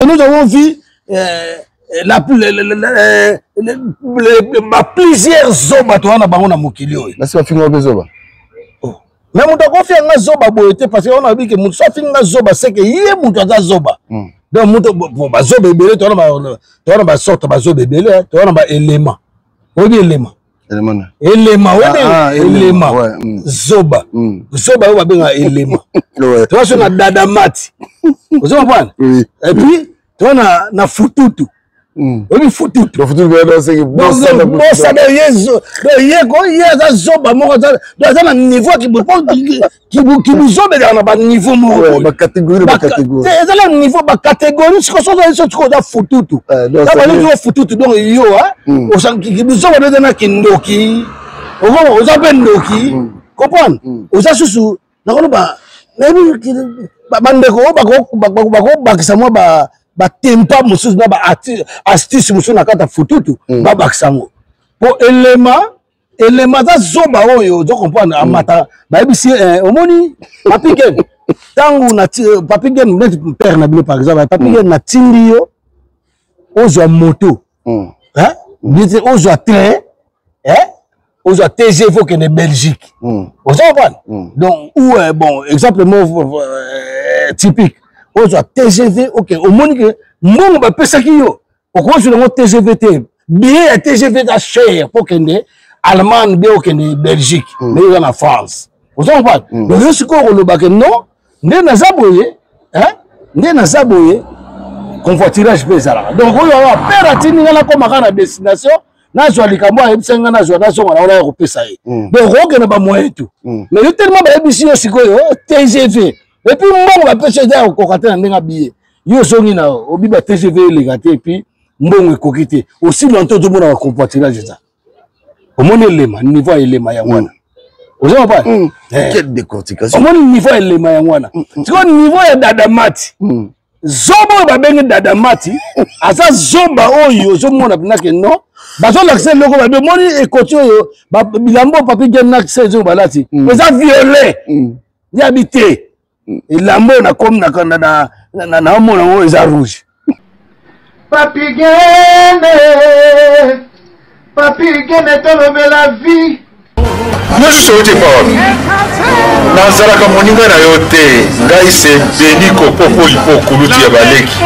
Nous avons vu euh, la, la, la, plusieurs zoba toza na bango na mokili oyo. Nasi bafinga mpe zoba. Oh. Mais moto akofi nga zoba boye te parce que on a dit que moto so afingi nga zoba c'est que ye moto aza zoba. Mm. Donc moto bon bazoba ebele toza na basorte bazoba ebele toza na baelema. Oyebi elema? Elema oyebi ah, ah, elema mm. zoba mm. zoba oyo babengaka elema toza so na dadamati ozo comprendre et puis toza na, na fututu mm. oyebi fututu bosana ye ko ye aza zoba moko aza na niveau kibuzoba ezalaka na baniveau moko eza na niveau bacatégorie siko soki ozali soki oza fututu ntango fututu donc yo kibuzoba eza na kindoki okoma oza mpe ndoki comprendre oza susu nakoloba nayebi bandeko oyo bakobakisa mwa batempa mosusu na baastuce mosusu na kati ya fututu babakisa yango mpo elema elema aza zoba oyo ozo comprendre mm. amata bayebisi ye eh, omoni papi gen ntango na eh, papi gen neti père na bino par exemple papi mm. gen natindi yo ozwa moto mm. hein? mm. ozwa train hein? ozwa tgv okende belgique mm. ozo comprendre mm. donc ou euh, bon exemple moko euh, typique ozwa tgv ok omoni ke mbongo bapesaki yo okozwa yango tgv te billet ya tgv eza cher mpo okende allemagne bie okende belgique mm. mais eza na france ozo comprendre mm. donc yo sikoyo okoloba ke non nde naza boye nde naza boye convoiturage mpe ezalaka donc oyo awa pere atindi ngai nakoma kaka na destination nazwa likambo ayebisaki ngai nazwa nazonga na wana ya kopesa ye mm. donc okokende bamoyen tout mm. mais yo tellement bayebisi yo sikoyo tgv epuis mbongo bapesi eza ya kokoka te na ndenge abiye yo ozongi na obi ba tgv eleka te epuis mbongo ekoki te aussi longtemps ozomona ba convoiturage eza omoni elema niveau ya elema yango wana oza comprendre mm. eh. Quelle décortication omoni niveau ya elema yango wana mm, mm. sikoyo niveau ya dadamati zoba oyo babengi dadamati aza zoba oyo ozomona mpenza ke non bazolakisa eloko babe omoni ekoti oyo bilamba oyo papi gen na sezongo balati eza viole yabi te elamba oyo nakomi naomona yango eza rouge Papi Gene, Papi Gene tolobela vie. Nyonso outi epa wapi? Nazalaka moninga na yo te, ngai se Beni Kopopo Lipo kulutu ya baleki.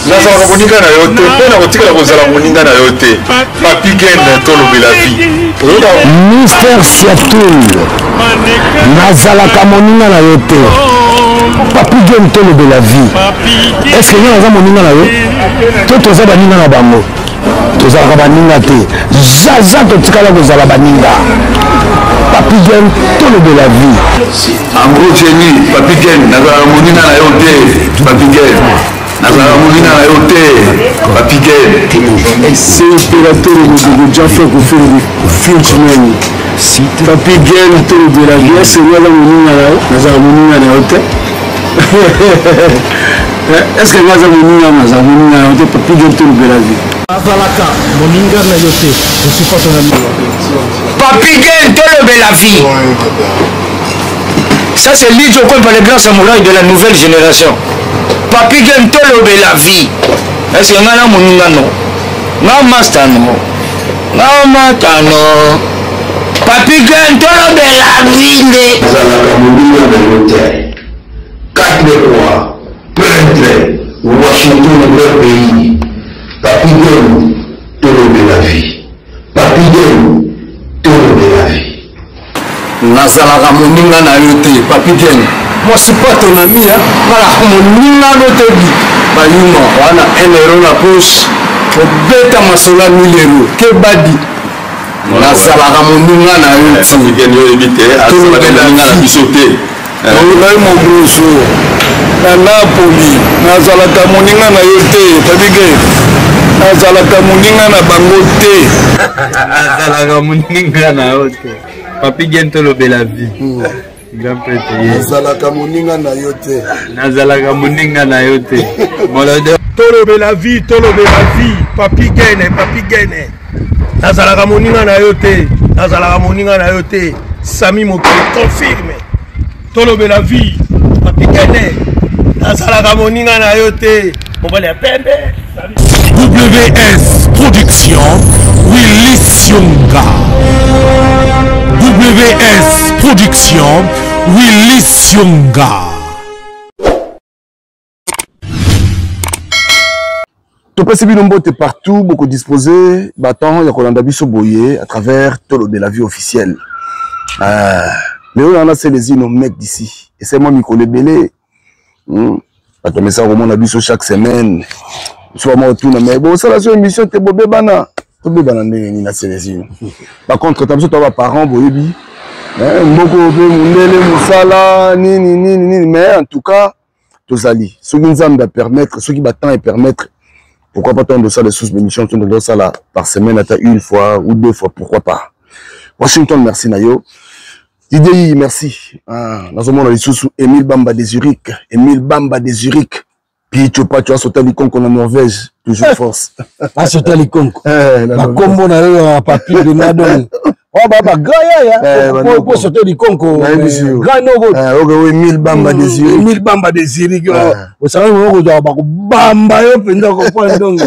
Nazalaka moninga na yo te mpe nakotikala kozala moninga na yo te. Papi Gene tolobela vie. Oyoka Mister Siatul, nazalaka moninga na yo te. Papi Gene tolobela vie. Est-ce que nga naza moninga na yo? To toza baninga na bango? Tozalaka baninga te. Zaza totikala kozala baninga. Papi Gene tolobela vie. En gros Jenny, Papi Gene, nazalaka moninga na yo te. Papi Gene. Nazalaka moninga na yo te. Papi Gene. C'est opérateur Modogo Jaffa Koffi Frenchman. Papi Gene tolobela vie, est-ce que nga naza moninga na yo? Nazalaka moninga na yo te. Est-ce que nga aza moninga naza moninga na yo te papi gen tolobela vie azalaka moninga na yo te je suis pas ton ami papi gen tolobela vie ça c'est Lidjo Kwempa le grand samouraï de la nouvelle génération papi gen tolobela vie est-ce que nga na moninga no nga master no nga mata no papi gen tolobela vie nde azalaka moninga na yo te 4 le roi peintre Washington grand pays Papi Gen tolobela vie Papi Gen tolobela vie nazalaka moninga na yo te papi gen moi suis pas ton ami hein nalaka moninga no te bi bayuma wana 1 euro na poche kobeta masolo ya 1000 euro kebadi nazalaka moninga na yo te tolobela na biso te ngai mogroso na napoli nazalaka moninga na yo te tabike nazalaka moninga na bango te nazalaka moninga na yo te papi gen tolobela vie hmm. grand prêtre ye nazalaka moninga na yo te nazalaka moninga na yo te tolobela vie tolobela vie papi gene papi gene nazalaka moninga na yo te nazalaka moninga na yo te sami mokili confirme tolobela vie papi gene nazalaka moninga na yo te. Mobali ya pembe. WS Production, Willy Sionga. WS Production, Willy Sionga. Topesi bino mbote partout bokodispose batemps ya kolanda biso boye à travers Tolobela Vie officielle. Lelo nana Celezino mec d'ici esalema mikolo ebele. Bato mesaka komona biso chaque semaine, biso bama otuna mais bosala so émission te, bobebana. Tobebana ndenge nini na Celezino? Bacontre ta biso to baparent boyebi mboko mpe mondele mosala nini nini nini, mais en tout cas tozali soki Nzambe apermettre, soki batemps epermettre, pourquoi pas tondo osala lisusu bémission, tondo osala par semaine ata une fois ou deux fois, pourquoi pas. Washington, merci na yo. Didier, merci. Ah, nazomona lisusu Emile Bamba de Zurich, Emile Bamba de Zurich, Picho Pacho asota likonko na Norvège, toujours force. Asota likonko bakombo na yo ya Papi Benadon oyo ba bagrand yaya po sote likonko grand noko. Emile Bamba de Zurich. Emile Bamba de Zurich, osangani moko kozwaka bakobamba yo mpenza comprendre. Donc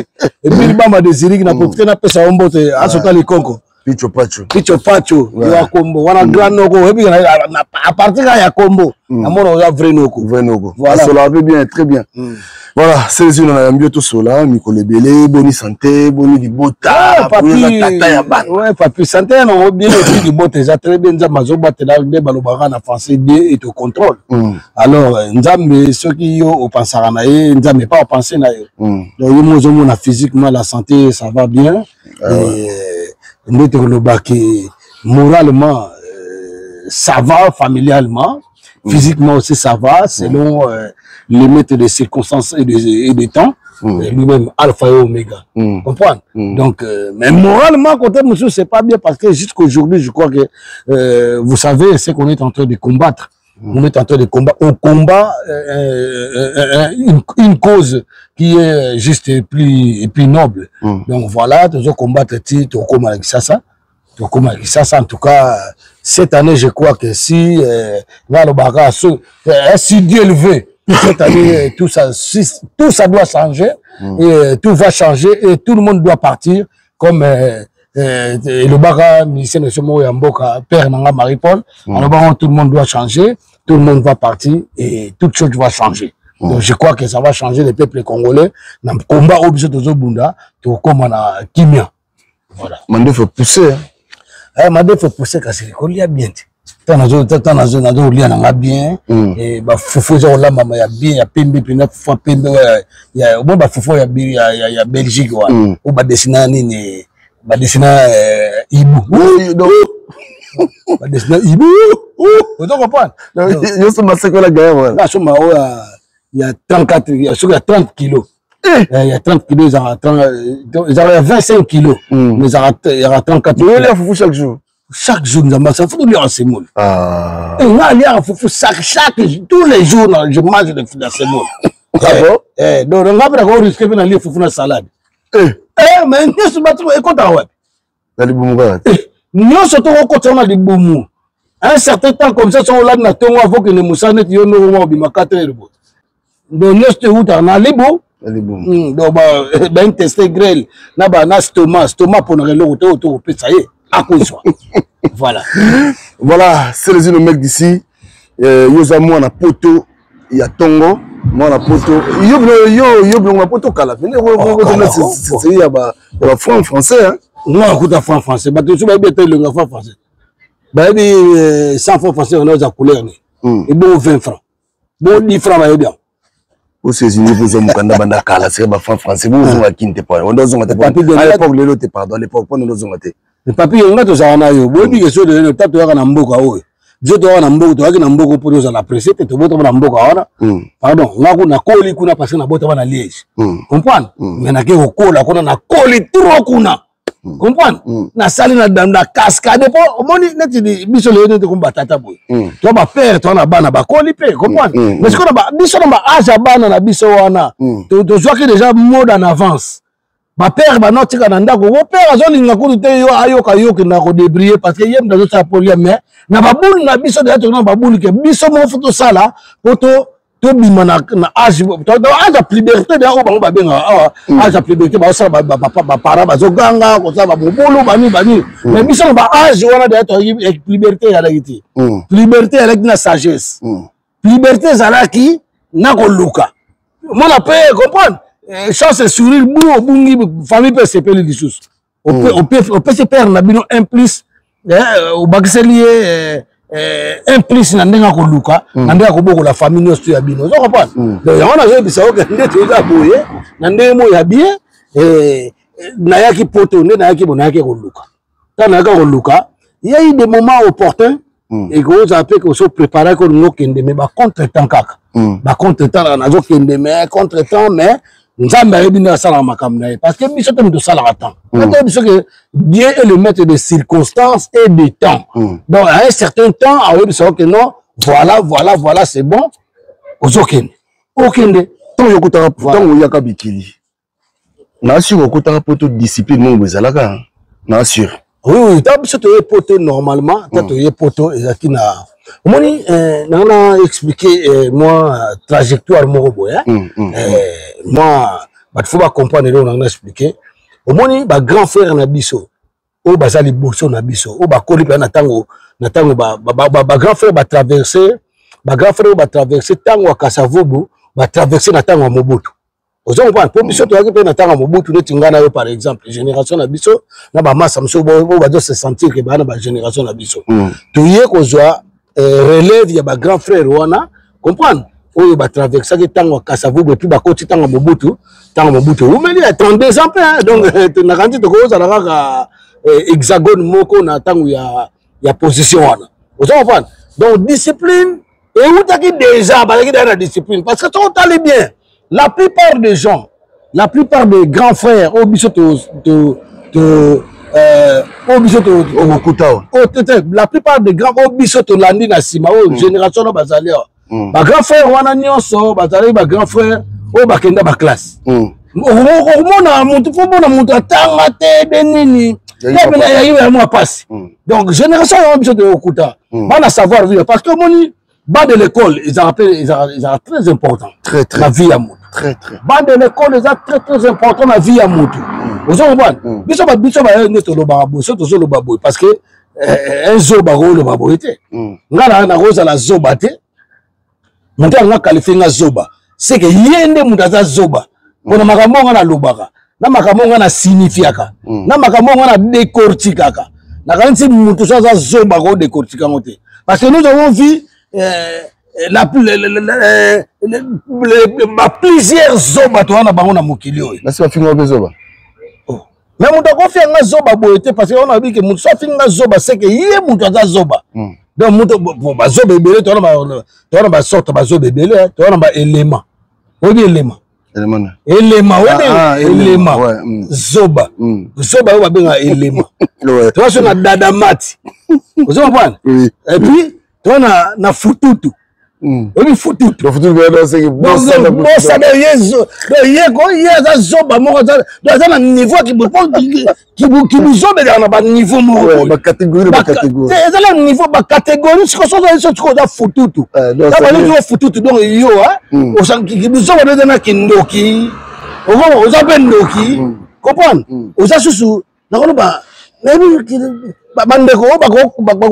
Emile Bamba de Zurich, na profite napesa yo mbote, asota likonko. Picho Pacho. Picho Pacho ya kombo wana grand noko, oyebi à partir ya kombo namona oza vrai noko. Vrai noko. Voilà, asola mpe bien, très bien. Voilà, Celezino na yambi yo, tosola mikolo ebele. Boni santé? Boni libota? Tata ya bana? Ouais papi, santé yango bien, et puis libota eza très bien. Nzambe azobatela nde balobaka na français, Dieu est au contrôle. Alors Nzambe, soki yo opansaka na ye, Nzambe pa opense na yo. Donc yo mo ozomona physiquement la santé, ça va bien. Nde tokolobaki moralement ça va, familialement, physiquement aussi ça va, selon les maîtres des circonstances et des temps, lui-même alpha et oméga, comprendre. Donc mais moralement, côté monsieur, c'est pas bien, parce que jusqu'aujourd'hui, je crois que vous savez ce qu'on est en train de combattre. On est en train de combattre, on combat une cause qui est juste et plus noble. Donc voilà, toujours combattre ti tokoma Kinshasa, tokoma Kinshasa. En tout cas, cette année, je crois que si nalobaka si Dieu le veut, cette année, tout ça, si, tout ça doit changer et tout va changer et tout le monde doit partir comme elobaka musicien na moko ya mboka, père nanga Marie Paul, alobaka tout le monde doit changer, tout le monde va partir et toute chose va changer. Donc je crois que ça va changer, le peuple congolais na combat oyo biso tozobunda, tokóma na kimia. Voilà. Mandefu poussé. Eh, mandefu poussé, kasi kolia bien te. Ntango nazolia nanga bien, bafufu eza kolambama ya bien, ya pembe mpena, fufu ya pembe omoi, bafufu ya Belgique wana oyo badesina nini, badesina ibu, badesina ibu, ozo comprendre. Nyonso masekola gaya wana. Nasomba oyo ya 34, soki ya 30 kilo, ya 30 kilo, ezalaka ya 25 kilo, mais ezalaka 34. Olia fufu chaque jour? Chaque jour. Nzambe asa fufu, oliaka semoule. Nga aliaka fufu chaque tous les jours, je mange de la semoule. Ah bon? Eh, donc nga mpe nako risque mpe nalie fufu na salade. Eh, mais nyonso bato ekotaka wapi? Na libumu kaka. Nyonso tokokotaka na libumu. Un certain temps comme ça, so olali na ntongo avokende mosala neti yo ndoko mwa obima 4 heures boye, donc nyonso to eutaka na libu. Donc baintestin grêle na ba na stoma, stoma mponaka eloko te oyo tokopesa ye akozwa. Voilà. Voilà, c'est les mec d'ici. Yo oza mwana poto ya ntongo, mwana poto yo yo yo bilongo ya poto kala pene ya bafranc français. Nga akuta franc français, bato mosusu bayebi ete elongo ya franc français, bayebi 100 franc français wana oza couleur ne ebongo 20 franc bo 10 franc, bayebi yango. Osezini kozwa mokanda banda kala sika bafranc français bozonga kini te, po wanda ozonga te à l'époque, lelo te, pardon, à l'époque mpona ozonga te. Papi, nga tozala na yo, boyebi ke so lelo ta toyaka na mboka oyo, biso toyaka na mboka, toyaki na mboka mpo tozala presse te, tobotama na mboka wana. Pardon, nga kuna nakoli kuna parce que nabotama na Liège, comprendre, mais nake kokola kuna, nakoli trop kuna, comprendre, nasali na cascade mpo omoni neti biso lelo neti komi batata boye, to bapère to na bana bakoli mpe, comprendre. Mais sikoyo biso na baage ya bana na biso wana, tozwaki déjà mode en avance. Bapère banotika na ndako, bo père azolinga kutu te yo ayoka yo okenda kodébrouiller, parce que ye moto azosala polia. Mais na babulu na biso deja, tokona babulu ke biso moko fo tosala po to Tobima na age, age ya puberté deya oyo bango babengaka awa mm. age ya puberté, baosala baparent bazoganga kosala bamobulu banini banini mm. Mais biso na baage wana deya toyaki, puberté ezalaki te mm. Puberté ezalaki na sagesse, puberté ezalaki na koluka mona mpe comprendre eh, chance sourire bu obungi, famille mpe esepeli lisusu. Opesi père na bino un plus, eh, obakiseli ye eh, un plus na ndenge akoluka, na ndenge akobokola famille nyonso ya bino. Ozo comprendre mm. Donc yango nazoyebisa oke nde toza boye na ndenge moyo ya bien. Nayaki poto nde nayaki bo nayaki koluka. Ntango nayaki koluka, ya eu des moments opportuns ekozala mpe oso préparaki olingi okende, mais bacontre temps kaka bacontre temps nazokende, mais contre temps, mais Nzambe ayebi nde asalaka makambo na ye, parce que biso te moto osalaka temps. Toyebi biso ke Dieu est le maître de circonstances et de temps mm. Donc à un certain temps aoyebisa yo ke non, voilà, voilà, voilà, c'est bon, ozokende, okende. Ntango yokutaka, ntango oyaka bikili, na sûr okutaka poto discipline moko ezalaka, na sûr? Oui, ntango biso toye poto, normalement ntango toye poto ezalaki na omoni eh, nanga na expliquer eh, mwa trajectoire moko boye eh, mwa bato fo bacomprendre eloko nanga na expliquer. Omoni bagrand frère na biso oyo baza liboso na biso, oyo bakoli mpenza na ntango bagrand frère batraverse, bagrand frère oyo batraverse ntango ya Kasavubu, batraverse na ntango ya Mobutu. Ozo comprendre? Mpo biso toyaki mpe na ntango ya Mobutu, neti ngai na yo par exemple, génération na biso na bamasa mosusu oyo bazo se sentir ke baa na bagénération na biso, toye kozwa relève ya bagrand frère wana, comprendre, oyo batraversaki ntango ya Kasavubu et puis bakoti ntango ya Mobutu. Ntango Mobutu ewumeli ya 32 ans mpe, donc nakanisi tokozala kaka hexagone moko na ntango ya position wana. Ozo comprendre? Donc discipline eutaki déjà, bazalaki déjà na discipline, parce que soki otali bien, la plupart des gens, la plupart des grands frères oyo biso to oyo biso okokuta, la plupart des grands oyo biso tolandi na nsima, oyo génération na bazali awa, bagrand frère wana nyonso bazalaki bagrand frère oyo bakenda baclasse. Okomona motu, mpo mona motu atanga te de nini ya mwa pasi. Donc génération yango biso toyokuta bana savoir vivre, parce que omoni, banc de l'école ezalaka mpe, ezalaka très important très très na vie ya motu. Très très. Banc de l'école eza très très important na vie ya motu. Ozo comprendre? Biso bayo nde tolobaka boye, so tozoloba boye parce que un zoba koloba boye te. Nga nakozala zoba te. Moto anga qualifie nga zoba, c'est que ye nde moto aza zoba, mpona makambo nga nalobaka, na makambo nga na signifiaka, na makambo nga na décortikaka. Nakanisi moto so aza zoba kodécortika yango te, parce que nous avons vu ba plusieurs zoba toza na bango na mokili oyo. Nasi bafinga mpe zoba? Mais moto akofi anga zoba boye te, parce que wana abi ke moto so afingi nga zoba, c'est que ye moto aza zoba. Donc moto bazoba ebele, toza na basorte bazoba ebele, toza na baelema. Oyebi elema? Elema, oyebi elema? Zoba, zoba oyo babengaka elema. Toza so na dadamati, ozo comprendre? Et puis toza na fututu. Oyebi fututu? Bosana ye ko ye aza zoba moko, aza na niveau kibuzoba, ezalaka na baniveau moko, eza na niveau bacatégorie. Siko soki so siko oza fututu, balingi fututu, donc yo kibuzoba no eza na kindoki, oza mpe ndoki, comprendre? Oza susu nakoloba, nayebi bandeko oyo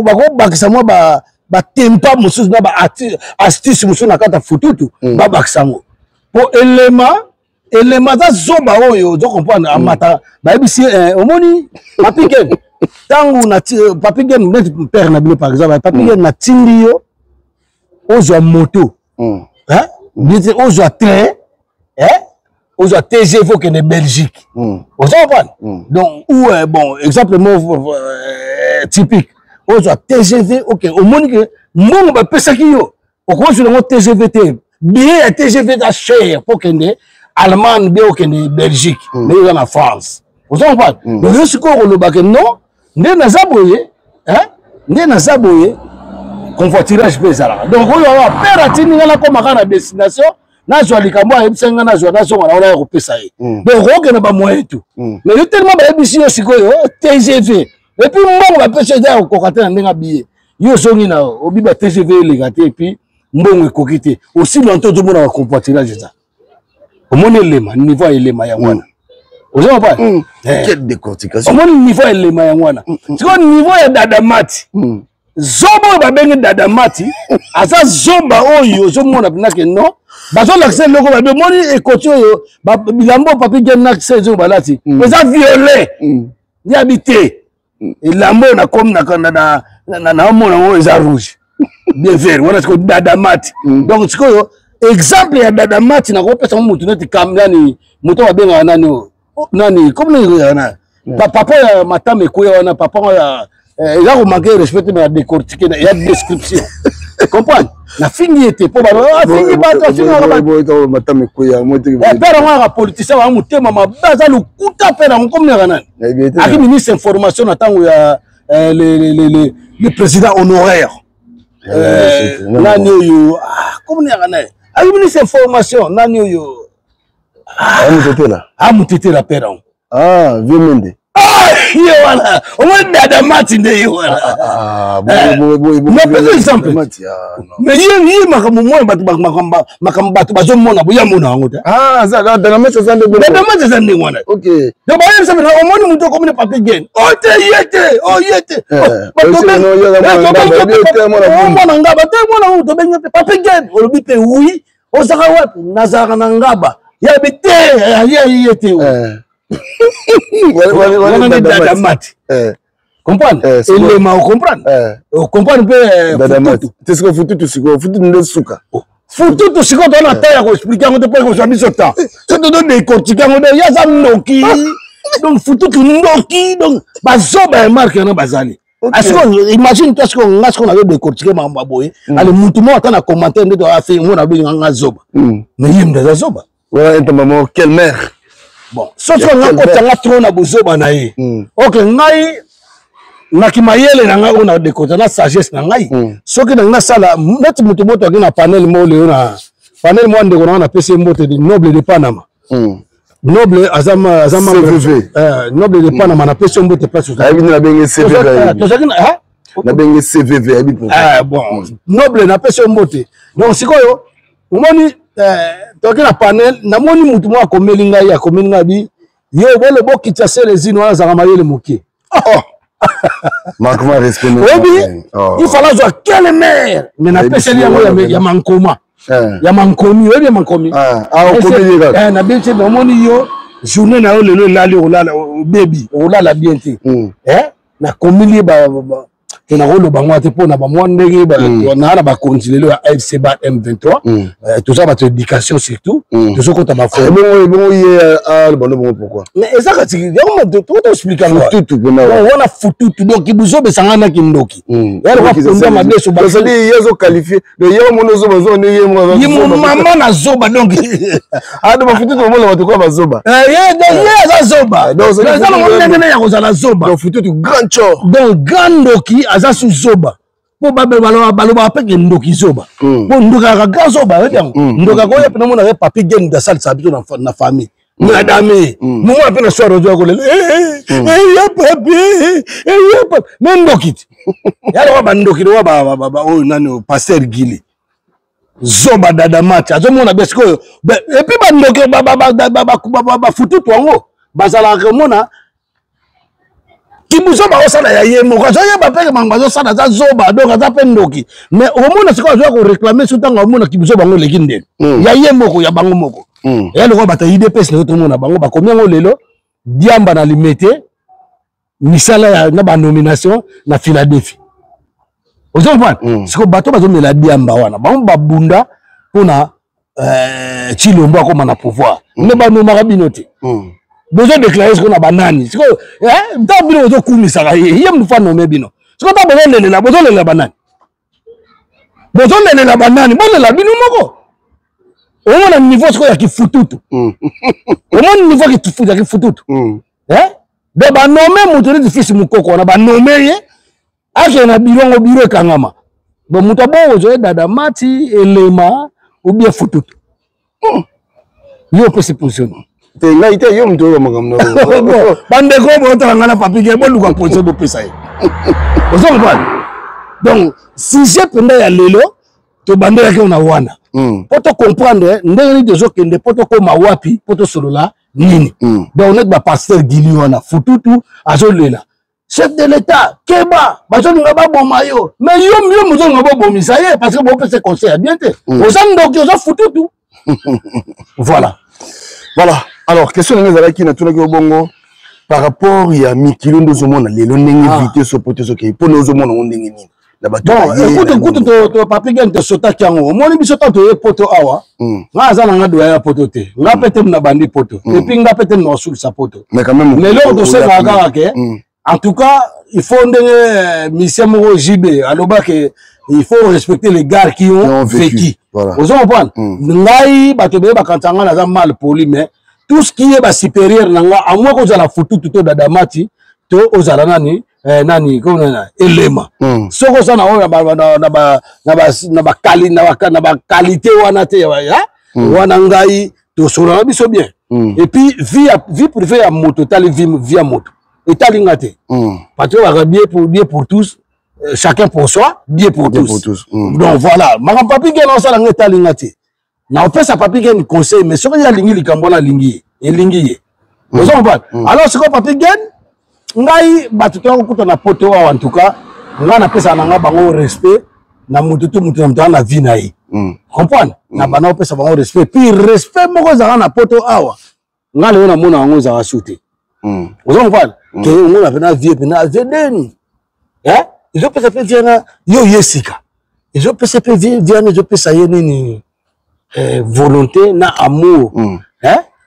bakobakisa mwa batempa mosusu na baastuce mosusu na kati ya fututu, babakisa yango, po elema, elema aza zoba oyo ozo comprendre. Amata, bayebisi ye, omoni Papi Gen, ntango Papi Gen neti père na bino par exemple, Papi Gen, natindi yo ozwa moto neti ozwa train, ozwa TGV okende Belgique. Ozo comprendre? Donc ou bon, exemple mo typique, ozwa TGV, ok, omoni ke mbongo bapesaki yo okozwa yango TGV te, billet ya TGV eza cher mpo okende Allemagne be okende Belgique, mais eza na France. Ozo comprendre? Donc yo sikoyo kolobake non, nde naza boye, nde naza boye, convoiturage mpe ezalaka. Donc oyo awa père atindi nga nakoma kaka na destination, nazwa likambo ayebisa nga, nazwa, nazonga na wana ya kopesa ye. Donc okokende bamoyen tout, mais yo tellement bayebisi yo sikoyo TGV et puis mbongo bapesi eza ya kokoka te na ndenge abiye, yo ozongi na obi ba TGV eleka te et puis Mbongo ekoki te. Aussi longtemps ozomona ba compatriotes eza. Omoni elema, niveau ya elema yango wana. Oza comprendre? Eh. Quelle décortication. Omoni niveau ya elema yango wana. Sikoyo niveau ya dada mati. Zoba oyo babengi dada mati aza zoba oyo ozomona mpenza ke non, bazolakisa eloko babe omoni ekoti oyo bilamba oyo papi gen na sezo balati eza violet. Yabi te elamba oyo nakomi naomona yango eza rouge bien vert wana. Sikoyo dada mati, donc sikoyo exemple ya dada mati nakopesa ngo motu neti nani, moto babengaka nani oyo nani, comme nani wana, papa ya matama ekweya wana, papa ya eza komanke respect te, mais ya décortique ya description, comprendre, nafingi ye te mpo afingi bato, afingaka matama ekweya. Père yango aka politicien wana, motema mabe, aza lokuta. Père yango kominaka nani, aki ministre information na ntango ya le président honoraire nani oyo, kominaka nani, aki ministre information nani oyo? Amutetela. Amutetela, père yango. Ah, vieux Mende. Ye wana, omoni dada mati nde ye wana. Napesa exemple, mais ye makambo mona bato, makambo bato bazomona boya mona yango te. Dada mati aza ndenge, dada mati aza ndenge wana. Donc bayebisa bino, omoni moto okomi na papi gen o te, ye te, o ye te, mwana ngaba te, mwana oyo tobengi mpe papi gen, olobi mpe oui, ozalaka wapi? Nazalaka na ngaba. Yabi te, ye te wana nde dada mati. Comprendre elema, ocomprendre, ocomprendre mpe te. Sikoyo fututu, sikoyo fututu nde suka. Fututu sikoyo toza na temps ya koexpliquer yango te, mpo ekozwa biso temps so todo décortique yango. Donc ye aza ndoki, donc fututu ndoki, donc bazoba ya marke wana bazali. Sikoyo imagine toi, sikoyo nga sikoyo nazo décortique makambo ya boye, ale mutu moko ata na commentaire nde afe ngo nabenga nga zoba, mais ye mutu aza zoba. Ouais, maman, quelle mère. Bon, soki nga kotanga trop na bozoba na ye, ok, ngai naki mayele na ngai oyo na dekota na sagesse na ngai, soki nangi nasala neti moto moto aki na panel moko lelo, na panel moko, ndeko na ngai napesi ye mbote, Noble de Panama. Noble aza aza membre Noble de Panama, napesi ye mbote place. Ayebi nabenge CVV. Tozalaki na nabenge CVV, ayebi. Bon, Noble, napesi yo mbote. Donc sikoyo omoni toki na panel, namoni mutu moko akomeli ngai, akomeli ngai bi yo bolo bokitisa Selezino wana, azalaka mayele moke. Manquement respect. Oyebi, il fallait azwa quelle mare, mais napeseli yango ya mankoma, ya mankomi, oyebi ya mankomi. Nabeti, omoni yo journée na yo lelo elali, olala obebi, olala bien te. Nakomeli ye te, nakoloba ngo te mpona bamwa ndenge naa na bakonzi lelo ya AFC ba M23, toza bato éducation, surtout tozokota mafobongo ye aloba bongo pourquoi? Mais eza kati yango toexplique yango fututu mpena wana, fututu. Donc buzoba esangana na kindoki, yaloka ponda madeso. Ye azoqualifie, donc ye omoni ozoba zoba nde ye. Ye mama na zoba, donc ado bafututu omona bato kwa bazoba. Ye aza zoba, eza nango ndenge nde ya kozala zoba. Donc fututu grand chor. Donc grand ndoki aza su zoba, mpo balobaka mpe ke ndoki zoba, mpo ndoki azalaka grand zoba, oyebi yango. Ndoki akoya mpena mona ye papi gen asalisaka biso na famille madame, momona mpe na soir ozoya kolela ya papi, ya papi, me ndoki te, yaloka bandoki lowa oyo nani, pasteur Gili zoba, dada mati azomona be sikoyo. Et puis bandoki bafututu yango bazalaka komona kibuzoba osala ya ye moko, azoyeba mpe mango azosala, aza zoba, donc aza mpe ndoki, mais okomona sikoyo azoya koréclamer so ntango amona kibuzoba yango eleki ndenge ya ye moko, ya bango moko, eya lokola bato ya UDPS na yo, tomona bango bakomi yango lelo diamba na Limete, misala ya na banomination na Philadelphie, ozo comprendre. Sikoyo bato bazomela diamba wana, bango babunda mpona Tshilombo akóma na pouvoir, me banomaka bino te, bozodeklare sikoyo na banani? Sikoyo ntango bino bozokumisaka ye, ye mofu anome bino, sikoyo ntango bozolelela, bozolelela banani? Bozolelela banani? Bolela bino moko. Omona niveau sikoyo ya kifututu, omoni niveau ya kifututu. Donc banome moto neti fils Mokoko wana, banome ye akende na biro yango, biro ekangama. Bon, moto abongo ozwa dada mati elema ou bien fututu, yo opesi position te, ngai te, yo moto oyo makambo. Bandeko oyo botala ngai na papi, boluka position bopesa ye, ozo comprendre. Donc sujet mpenza ya lelo. Tobandelaki na wana mpo tocomprendre ndenge nini tozokende, mpo tokóma wapi, mpo tosolola nini. Donc neti bapasteur Gili wana fututu azolela chef de l'État: keba, bazolinga baboma yo. Mais yo, yo mozolinga bobomisa ye parce que bopesa conseil ya bien te. Oza ndoki, oza fututu, voilà. Voilà. Alors, question ndenge ezalaki, natunaki yo bongo par rapport ya mikili nde ozomona lelo ndenge vitesse opo te ezokei, mpona ozomona ngo ndenge nini na bato? Bon, écoute, kutu Papi Gen, tosotaki yango. Omoni, biso ta toye poto awa, nga aza na nga doya ya poto te, nga mpe te na bandi poto, et puis nga mpe te na osulisa poto. Mais quand même, mais eloko tosengaka kaka ke, en tout cas, il faut ndenge musicien moko JB alobaki, il faut respecter les gars qui ont vécu. Ozo comprendre? Ngai, bato ebele bakanisa nga naza mal poli, mais tout ce qui est basupérieur na nga, à moins kozala fututu to dadamati to ozala nani, nani elema, soki oza na oyo na baqualité wana te wana, ngai tosolola na biso bien. Et puis vie privée ya moto etali vie ya moto, etali nga te, parce que baka bien pour tous, chacun pour soi, bien pour bien tous. Pour tous. Donc voilà, makambo Papi Gen osala nga etali nga te. Na opesa Papi Gen conseil, mais soki ye alingi likambo wana, alingi ye, elingi ye, ozo comprendre? Alors sikoyo, Papi Gen, ngai bato toya kokuta na poto awa, en tout cas ngai napesaka na nga bango respect na motu tu, motu na motu aza na vie na ye, comprendre? Na bana opesa bango respect. Puis respect moko ezalaka na poto awa, ngai lelo namona yango ezalaka su te. Ozo comprendre ke omona mpena vie, mpena vie ndeni ezopesa mpe vie na yo ye sika, ezopesa mpe vie wana, ezopesa ye nini, volonté na amour,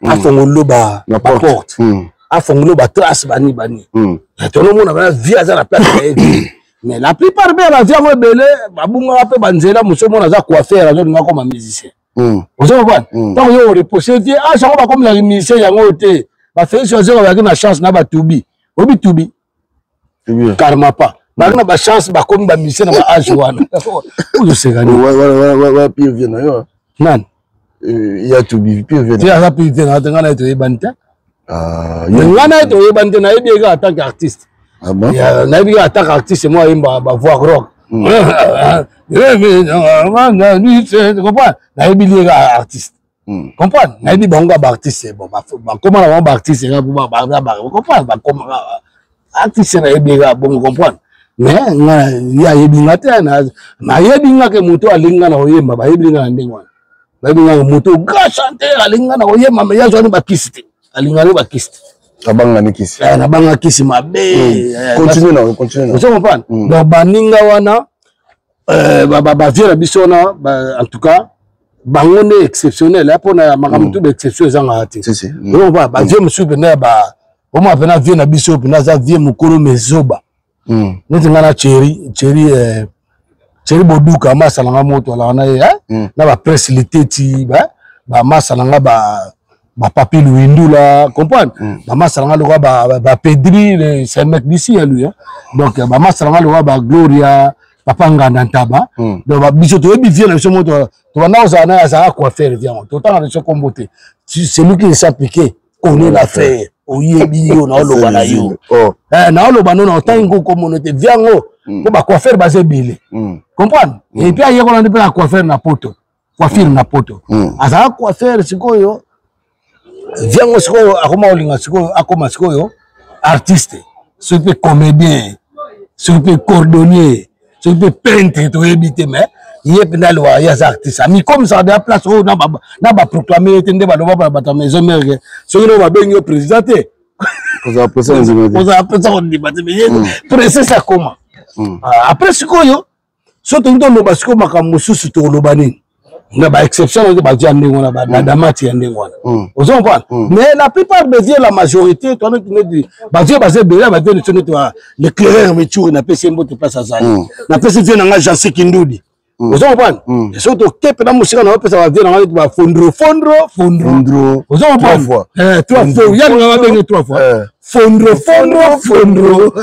afongolo baporte, afongolo batrace, bani bani. Tonomona bana vie aza na place na ye vie, mais la plupart mpe ya bavie yango ebele babungaka mpe banzela mosu. Omona aza coiffeur, azolinga koma musicien. Ozo comprendre? Ntango yo orepousser vie age yango, bakomelaka musicien yango te. Bafélix Wazekwa bazalaki na chance na batubi, oyebi tubi karma pa, bazalaki na bachance, bakomi bamusicien na baage wana. Ozoseka nini? Pire vie na yo. Nani? Ya tubi, pire vie. Te, aza pire te na te. Ngai na ye toyebani te, ngai na ye toyebani te. Nayebi ye kaka en tant qu'artiste, nayebi kaka en tant qu'artiste mo ayemba bavoix rock, comprendre? Nayebi ye kaka artiste, comprendre? Nayebi bango kaka baartiste. Bon, bakoma na bango baartiste, comprendre? Bakoma artiste, nayebi ye kaka bongo, comprendre? Mais nga, ye ayebi nga te. Nayebi nga ke moto alingi nga na koyemba, bayebi nga na ndenge wana, bayebi nga moto grand chanteur alingi nga na koyemba, mais ye azwani bakisi te, alingani bakisi te. Abangani kisi. Nabanga kisi mabe. Continue na, continue na. Ozo comprendre? Donc baninga wana, bavie na biso wana, en tout cas bango nde exceptionnel mpona makambo tu. Baexception ezangaka te. Bavie mosusu mpenza ya omona mpena vie na biso mpenza aza vie mokolo mezoba neti ngai na Thierry, Thierry, Thierry Boduka, masa na nga moto alaka na ye na bapresse liteti, bamasa na nga bapapi Luindula, comprendre? Bamasa na nga lokola bapedri, c'est un mec d'ici ya lui, donc bamasa na nga lokola bagloria, papa Nganda Ntaba. Donc biso toyebi vie na biso moto tobanda kozala na ye, azalaka coiffeur. Vie yango totanga na biso kombo te. Celui qui s'est appliqué connaît l'affaire. Oyebi yo, naoloba na yo, naoloba no na otangi ngo komona te vie yango, mpo bacoiffeur baza ebele, comprendre? Et puis ayekola nde mpe na coiffeur na poto, coiffure na poto, azalaka coiffeur. Sikoyo vie yango sikoyo akoma kolinga, sikoyo akoma sikoyo artiste, soki mpe comédien, soki mpe cordonnier, soki mpe peintre, toyebi te. Mais ye mpenza alobaka ye aza artiste, amikomisaka deya place oyo na baproclame ye te. Nde baloba bana bato ya Maison Mère, soki no babengi yo président te, kozala presa kondima te. Mais ye princesse akoma après. Sikoyo so tolingi toloba sikoyo makambo mosusu, tokoloba nini na baexception oyo bazwi ya ndenge wana, badamati ya ndenge wana, ozo comprendre? Mais la plupart des vieux, la majorité, towana neti bavie baza ebele, bavie neti neti l'éclaireur Metsuri, napesi ye mbote place azali, napesi vie na nga Jansi Kindudi, ozo comprendre? Soki toke mpena mosika na opesa bavie na nga neti bafondro, fondro, fondro, ozo comprendre? Trois fois, yalinga babenge trois fois. Fondro fondro fondro.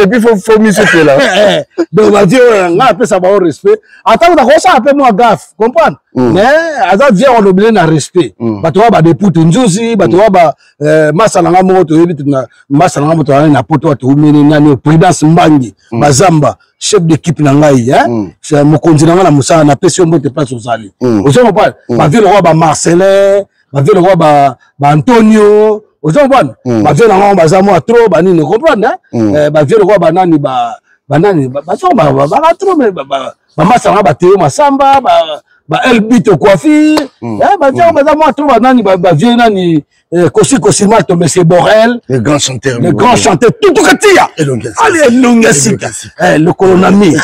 Et puis faut miso là. Eh, donc ba vieux oyo nga apesa bango respect. Ata kuta kosala mpe mwa gaffe, comprendre? Mais aza vieux olobele na respect. Bato wa ba depute nzuzi, bato wa ba eh, masa na nga moko toyebi na masa na nga moto na poto to umene nani Prudence Mbangi, Bazamba, chef d'équipe na ngai, hein? C'est mokonzi na nga na mosala na pesi yo mbote place ozali. Ozo comprendre? Ba vieux lokola ba Marcelin, ba vieux lokola ba Antonio, ozo comprendre? Ba vieux na nga baza mwa trop ba nini, comprendre, hein? Eh, ba vieux lokola ba nani ba nani ba ba ba ba trop mais ba ba masa na ba Théo Masamba, ba El Bito Coiffure, hein, ba vieux baza mwa trop ba nani ba vieux nani, eh, Kosi Kosimato, Monsieur Borel, le grand chanteur, le grand chanteur, Tutu Katia, allez, Elonga Sika, eh, le colonami.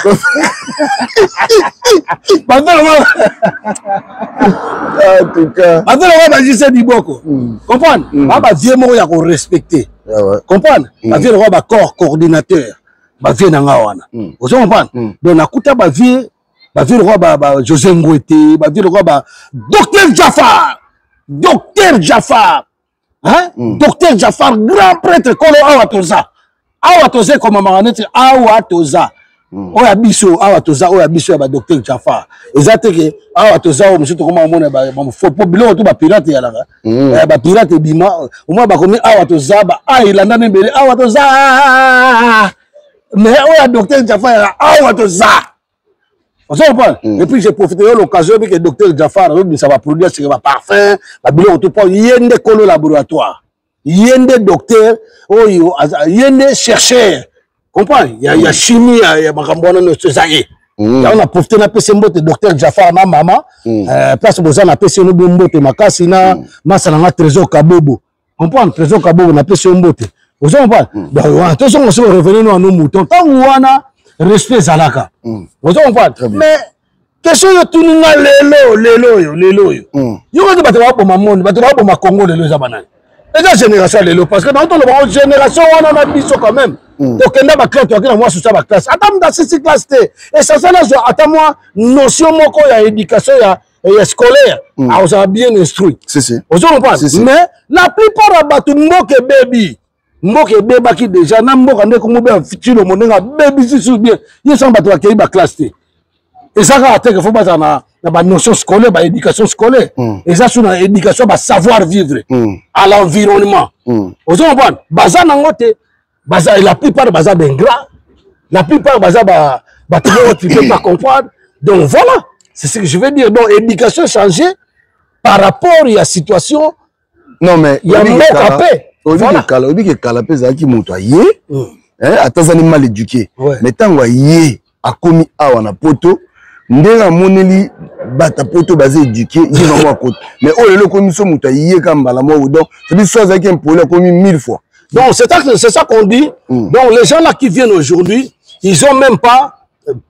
Ba vieux en tout cas. Ba vieux ba Jise Diboko. Comprendre? Ba vieux moko ya ko respecter. Comprendre? Ba vieux ba corps coordinateur. Ba vieux na nga wana. Ozo comprendre? Donc nakuta ba vieux, ba vieux ba José Ngwete, ba vieux ba Docteur Jafar. Docteur Jafar. Hein? Docteur Jafar, grand prêtre kolo awa toza. Awa toza comme maranete awa toza. Oya biso awa toza oya biso ya ba Docteur Jafar. Eza te ke awa toza oyo mosusu tokoma omona ba faux po biloko to ba pirate ya laka. Ba pirate bima au moins bakomi awa toza ba a ilanda nebele awa toza. Mais oya Docteur Jafar ya awa toza. Vous comprenez? Et puis j'ai profité de l'occasion que Docteur Jafar a ça va produire sur parfum, ba biloko tout po yende kolo laboratoire. Yende docteur oyo yende chercheur. Comprends? Il y a chimie, il y a makambo wana nyonso eza ye. Yango na profité na pesi mbote Docteur Jafar na mama, place boza na pesi no mbote makasi na masa na nga Trésor Kabobo. Comprendre? Trésor Kabobo na pesi mbote. Vous comprenez? Donc wana tozongo soki revenir no nos moutons. Tango wana respect ezalaka. Vous comprenez? Mais question yo tuni nga lelo lelo yo lelo yo. Yo koki bato baboma monde, bato baboma Congo lelo eza banani. Eza génération lelo parce que dans tout le génération wana na biso quand même. Tokenda ba classe toki na mwa susa ba classe. Ata muta sisi classe te. Essentiel azwa ata mwa notion moko ya éducation ya scolaire. Aza bien instruit. Si si. Ozo comprendre? Si, si. Mais la plupart ya bato mboka ebebi. Mboka ebebaki déjà na mboka nde komo be tshilo mondenga bebi si si bien. Ye so bato bakei ba classe te. Eza kaka te que faut bazala na ba notion scolaire, ba éducation scolaire. Eza sur na éducation ba savoir vivre à l'environnement. Ozo comprendre? Baza nango te. Baza, la plupart baza d'ingrats. La plupart baza ba, ba tu peux pas comprendre. Donc voilà, c'est ce que je veux dire. Donc éducation changée par rapport à la situation. Non mais il y a mboka pe. Voilà. Kala, obi ke kala pe zaki moto aye. Hein, atazani mal éduqué. Mais tango aye akomi awa na poto ndenge amoneli bata poto baza éduqué ye bango akota. Mais oyo lelo komi so moto aye ka mbala moko donc c'est soit azaki impoli akomi 1000 fois. Donc c'est ça qu'on dit. Donc les gens là qui viennent aujourd'hui, ils ont même pas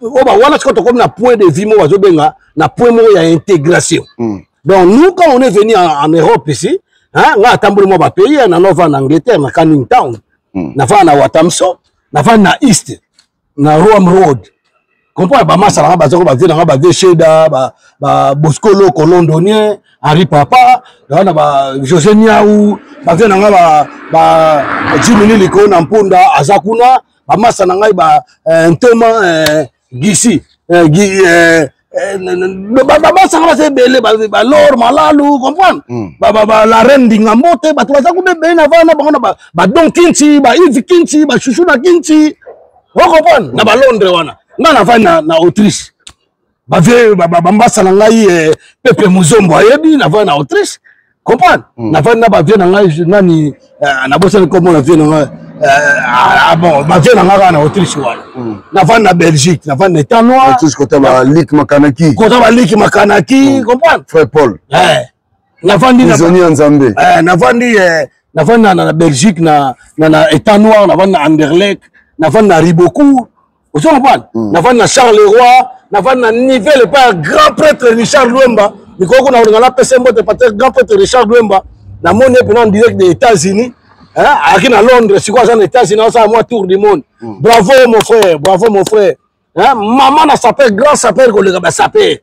oh bah voilà ce qu'on a point de vue moi bazobenga na point moko ya intégration. Donc nous quand on est venu en Europe ici, hein, nga atamboli mwa ba pays, na nova en Angleterre, na Canning Town, na va na Watamso, na va na East, na Rome Road. Comprends ba masa na ba zoko ba vie na ba vie Sheda, ba Bosco Loko londonien, Henri Papa, na ba José Niaou, ba vie na nga ba Jimmy Liko na Mpunda azakuna, ba masa na ngai ba Ntoma Gisi, Gi, ba, ba, ba, sanga ba se belé, ba, ba, Lor, Malalu, comprendre? Ba, ba, ba, la reine d'Ingambote, ba, ba, ba, ba, na, ba, na, ba, na, ba, ba, Don Kinti, ba, Yves Kinti, ba, Chouchou na Kinti. Vous comprenez? Na ba Londres wana. Nga na va na Autriche. Ba vieux, ba, ba, ba, mbasa na ngai, Pepe Muzombo ayebi, na va na Autriche. Comprendre? Na va na ba vieux na ngai, je, nani, na bosani kombo na vieux na ngai. Ah, bon, ba vieux na ngai kaka na Autriche wana. Na va na Belgique, na va na État Noir. Autriche, kota ba Lik Makanaki. Kota ba Lik Makanaki, comprendre? Frère Paul. Na vandi na Prisonnier Nzambe. Na vandi, na vandi na Belgique, na État Noir, na vandi na Anderlecht, na vandi na Ribeaucourt. Ozo comprendre? Na vandi na Charleroi, na vandi na Nivelles par grand prêtre Richard Luemba. Mikoko na olinga na pese mbote pater grand prêtre Richard Luemba. Na moni pe en direct des États-Unis. Hein, aki na Londres, sikoyo aza na États-Unis, aza moi tour du monde. Bravo mon frère, bravo mon frère. Hein, maman na sapeur, grand sapeur kolega ba sapeur.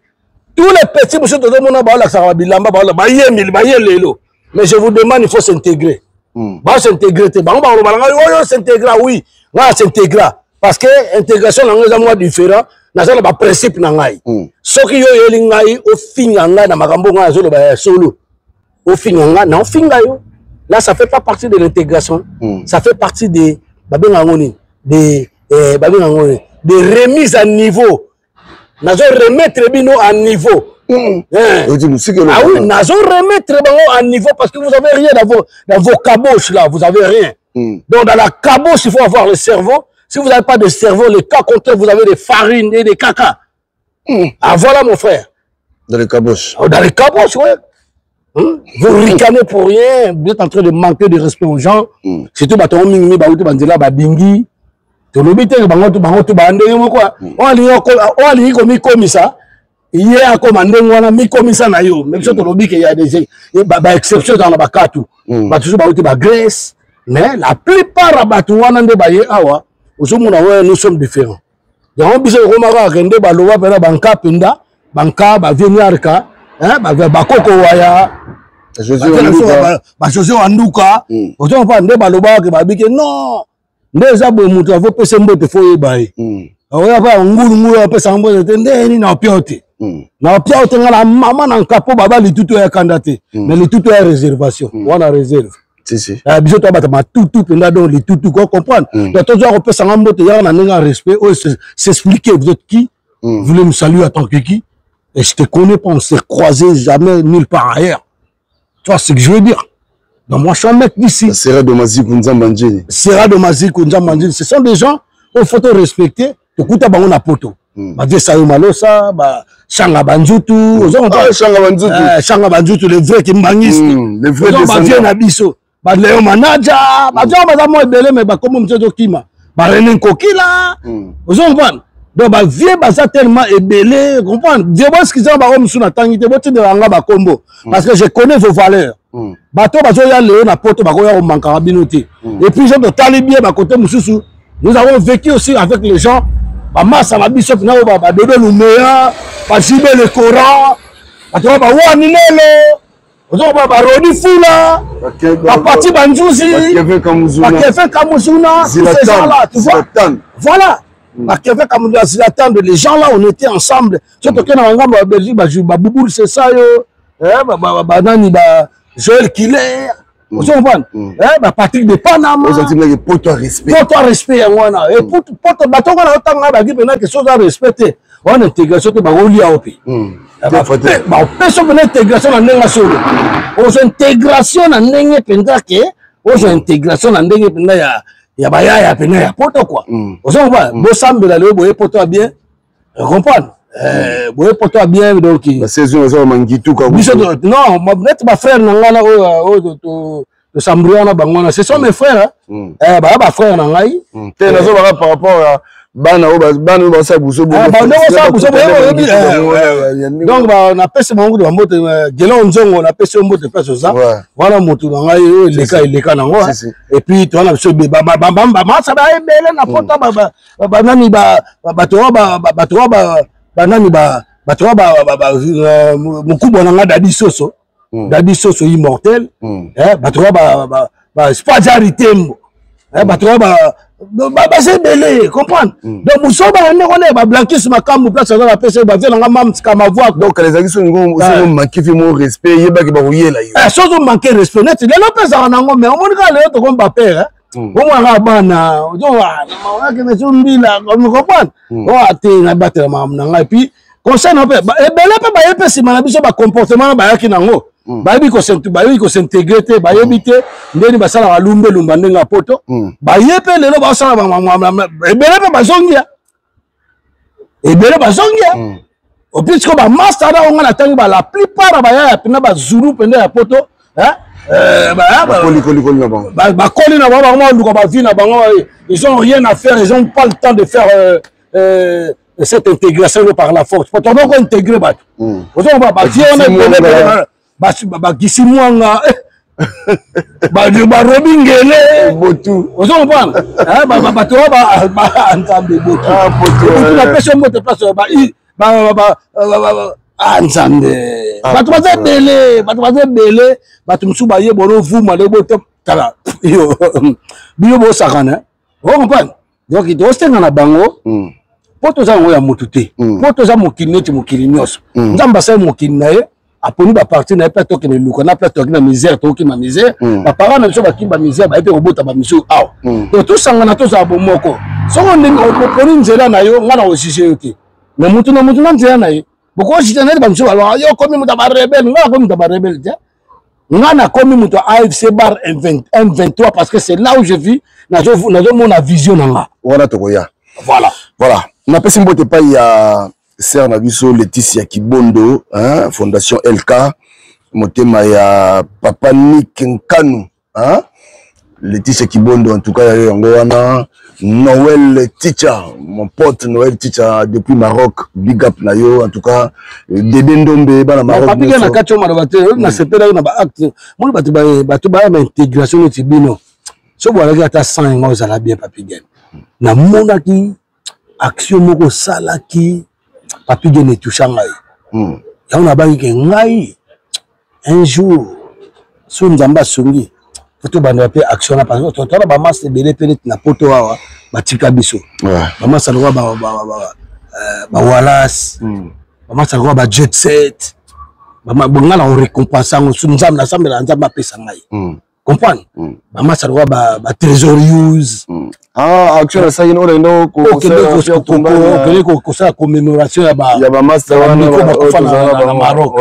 Tous les petits monsieur todo mona ba la saka bilamba ba la ba yemili ba yelelo. Mais je vous demande, il faut s'intégrer. Bas'intégrer te. Bango bakoloba na ngai oyo s'intégra, oui, ngai as'intégra parce que intégration na ngai eza mwa différent. Naza na baprincipe na ngai. Soki yo oyeli ngai ofinga ngai na makambo ngai azoloba ya solo, ofinga ngai na ofinga yo, là ça fait pas partie de l'intégration. Ça fait partie de, babenga yango nini, de babenga yango nini, de remise à niveau. Nazo remettre bino à niveau. Ah oui, nazo remettre bango à niveau parce que vous avez rien dans vos caboches là, vous avez rien. Donc dans la caboche, il faut avoir le cerveau. Si vous n'avez pas de cerveau, le cas contraire, vous avez des farines et des caca. Ah voilà mon frère. Dans les caboches. Oh, dans les caboches, ouais. Vous ricanez pour rien, vous êtes en train de manquer de respect aux gens. Surtout bato mingi bauti banzela babingi. Tolobi te bango to bango to ba ndenge moko. Oyo alingi komikomisa ye akoma ndenge wana, mikomisa na yo. Mais biso tolobi ke ya des ba exception ezala na bakatu. Bato so bauti ba Grèce, mais la plupart ya bato wana nde baye awa, ozomona oyo, nous sommes différents. Yango biso ekomaka kaka nde baloba mpena banka mpenza, banka bavie niarka, bakoko waya, bajosé Wanduka, ozomona nde balobaka babike non, nde eza boye. Moto avopesa mbote, fo oyeba ye. Oya pa ngulungulu, apesaka mbote te nde nini? Na opia te, na opia te. Nga na mama na nkapo baba litutu ya kanda te, mais litutu ya réservation wana, réserve. Biso toabata matutu mpenza, donc litutu ko comprendre. Donc tozwa kopesanga mbote yaka na ndenge ya respect oyo s'expliquer: vous êtes qui? Vous voulez me saluer en tant que qui? Et je te connais pas, on s'est croisé jamais nulle part ailleurs. Tu vois ce que je veux dire? Donc moi, je suis un mec d'ici. Sera de Mazikou Nzamba Njini. Sera de Mazikou Nzamba Njini. Ce sont des gens il faut te respecter. Tokuta bango na poto. Ba Sayo Malosa, ba Shanga Banzutu, Ah, Shanga Banzutu. Shanga Banzutu, le vrai kimbangiste. Le vrai. Ba vieux na biso. Ba Léon Manaja, ba vieux baza mo ebele, mais ba kombo mosusu ezokima. Ba René Nkokila. Ozo comprendre? Donc ba vieux baza tellement ebele, comprendre? Vieux bo excusez ba mosusu na tangi te, botindela nga ba kombo parce que je connais vos valeurs. Bato bazoya lelo na poto bakoya komankaka bino te. Et puis so totali bien bakote mosusu, nous avons vécu aussi avec les gens, bamasa na biso mpena oyo, badodo Lumeya, bajibe le Coran, bato oyo bawani lelo, ozokoba barodi fula, bapati banzuzi, bakevin Kamuzuna, tous ces gens là, tu vois, voilà, bakevin Kamuzuna, Zlatan, les gens là, on était ensemble. So tokende na ngambo ya Belgique, babubulu, c'est ça yo, banani, ba Joël Killer, ozo comprendre, ba Patrick de Panama. Poto respect. Poto respect yango wana. Poto bato wana otanga baki mpena ke soza respect te wana, intégration te, bakolia o mpe bapesa mpena intégration na ndenge solo. Ozwa intégration na ndenge mpenza ke ozwa intégration na ndenge mpenza ya bayaya mpena ya poto quoi. Ozo comprendre? Bosambela lelo boye poto ya bien, comprendre, boye poto ya bien. Donc saison oza mangituka. Biso non, neti bafrère na ngai na oyo tosambri wana, bango wana, ce sont mes frères, baya bafrère na ngai. Te, nazobaka par rapport ya bana oyo, bana oyo basala buso. Bandeko buso oyebi. Donc napesi bango kutu bambote. Gelon Nzongo, napesi yo mbote place oza wana, motu na ngai oyo eleka eleka nango. Et puis towana biso bamasa baebele na poto, banani, bato wa banani, bato wa mokubwa na ngai Dadi Soso, Dadi Soso immortel, bato wa Spajari Tembo, bato wa baza ebele, comprendre. Donc mosoba ya ndenge wana, bablankisi makambo place aza, bapesa bavie nanga mamsika mavwako. Donc ezalaki songo manque fi mo respect, yebaki bakoyela yo. Soki omanque respect neti lelo mpe ezalaka nango, mais omoni kaka lelo tokomi bapere, omonaka bana akende so mbila, comprendre, oyo ate nabatela makambo na ngai. Puis conseil na mpe ebele mpe baye mpe nsima na biso, bacomportement na bayaki nango, bayebi kos'intégrer te, bayebi te ndeni basalaka lumbelumba ndenge ya poto. Baye mpe lelo basala ebele mpe bazongia, ebele bazongia opuisque bamaster na onga na ntangi ba la plupart ya bayaya mpena bazulu mpenza ya poto, bakoli na bango, bango baluka bavie na bango. Ils ont rien à faire, ils ont pas le temps de faire cette intégration par la force. Po toboko intégrer bato, ozomba bavie wana, bagisi mwanga, barobi ngele, ozo comprendre, bato wa Nzambe botu napesi yo mbote place. Nzambe, bato baza ebele, bato baza ebele, bato mosusu baye bono vuma lebo tala. Yo bino bosakana, ocomprendre? Donc tosenga na bango mpo toza yango ya motu te, mpo toza mokili neti mokili nyonso. Nzambe asali mokili na ye, aponi baparti na ye mpe tokende luka na place. Toyaki na misère, tokima misère. Baparent na biso bakimi bamisère, baye mpe kobota bamisusu awa. Donc tosangana, tozala bomoko. Soki ondimi, oponi nzela na yo, ngai na kojuger yo te, mais mutu na mutu na nzela na ye. Bokojuger neti bamisusu balobaka: "Yo okomi moto ya barebelles." Ngai nakomi moto ya barebelles te. Ngai nakomi moto ya AFC bar M23 parce que c'est là où je vis, nazomona vision na nga. Wana tokoya. Voilà. Voilà, napesi mbote epai ya sœur na biso Leticia Kibondo, hein, Fondation LK, motema ya papa Nick Nkanu, hein? Leticia Kibondo, en tout cas ya yango wana. Noël Ticha, mon pote Noël Ticha depuis Maroc, big up na yo. En tout cas Dede Ndombe, bana Maroc. Papi, na kati oyo maloba te, nasepelaki na baacte. Moni bato, bato baya ba intégration neti bino. So bwalaki ata 100 yango ozala bien. Papi Gen, namonaki action moko osalaki, Papi Gen, etoucha ngai. Yango nabaki ke ngai un jour, so Nzambe asungi, po tobandela mpe action wana, parce que totala bamasa ebele mpe neti na poto awa batika biso. Bamasa lokola bawalas, bamasa lokola ba Jet Set, nga na korécompense yango. So Nzambe, nasambela Nzambe apesa ngai comprendre. Bamasa lokola ba Trésor Use. Ah, action nasalaki oyo naenda. Okende kosala commémoration ya bamasta wana bakufa na Maroc.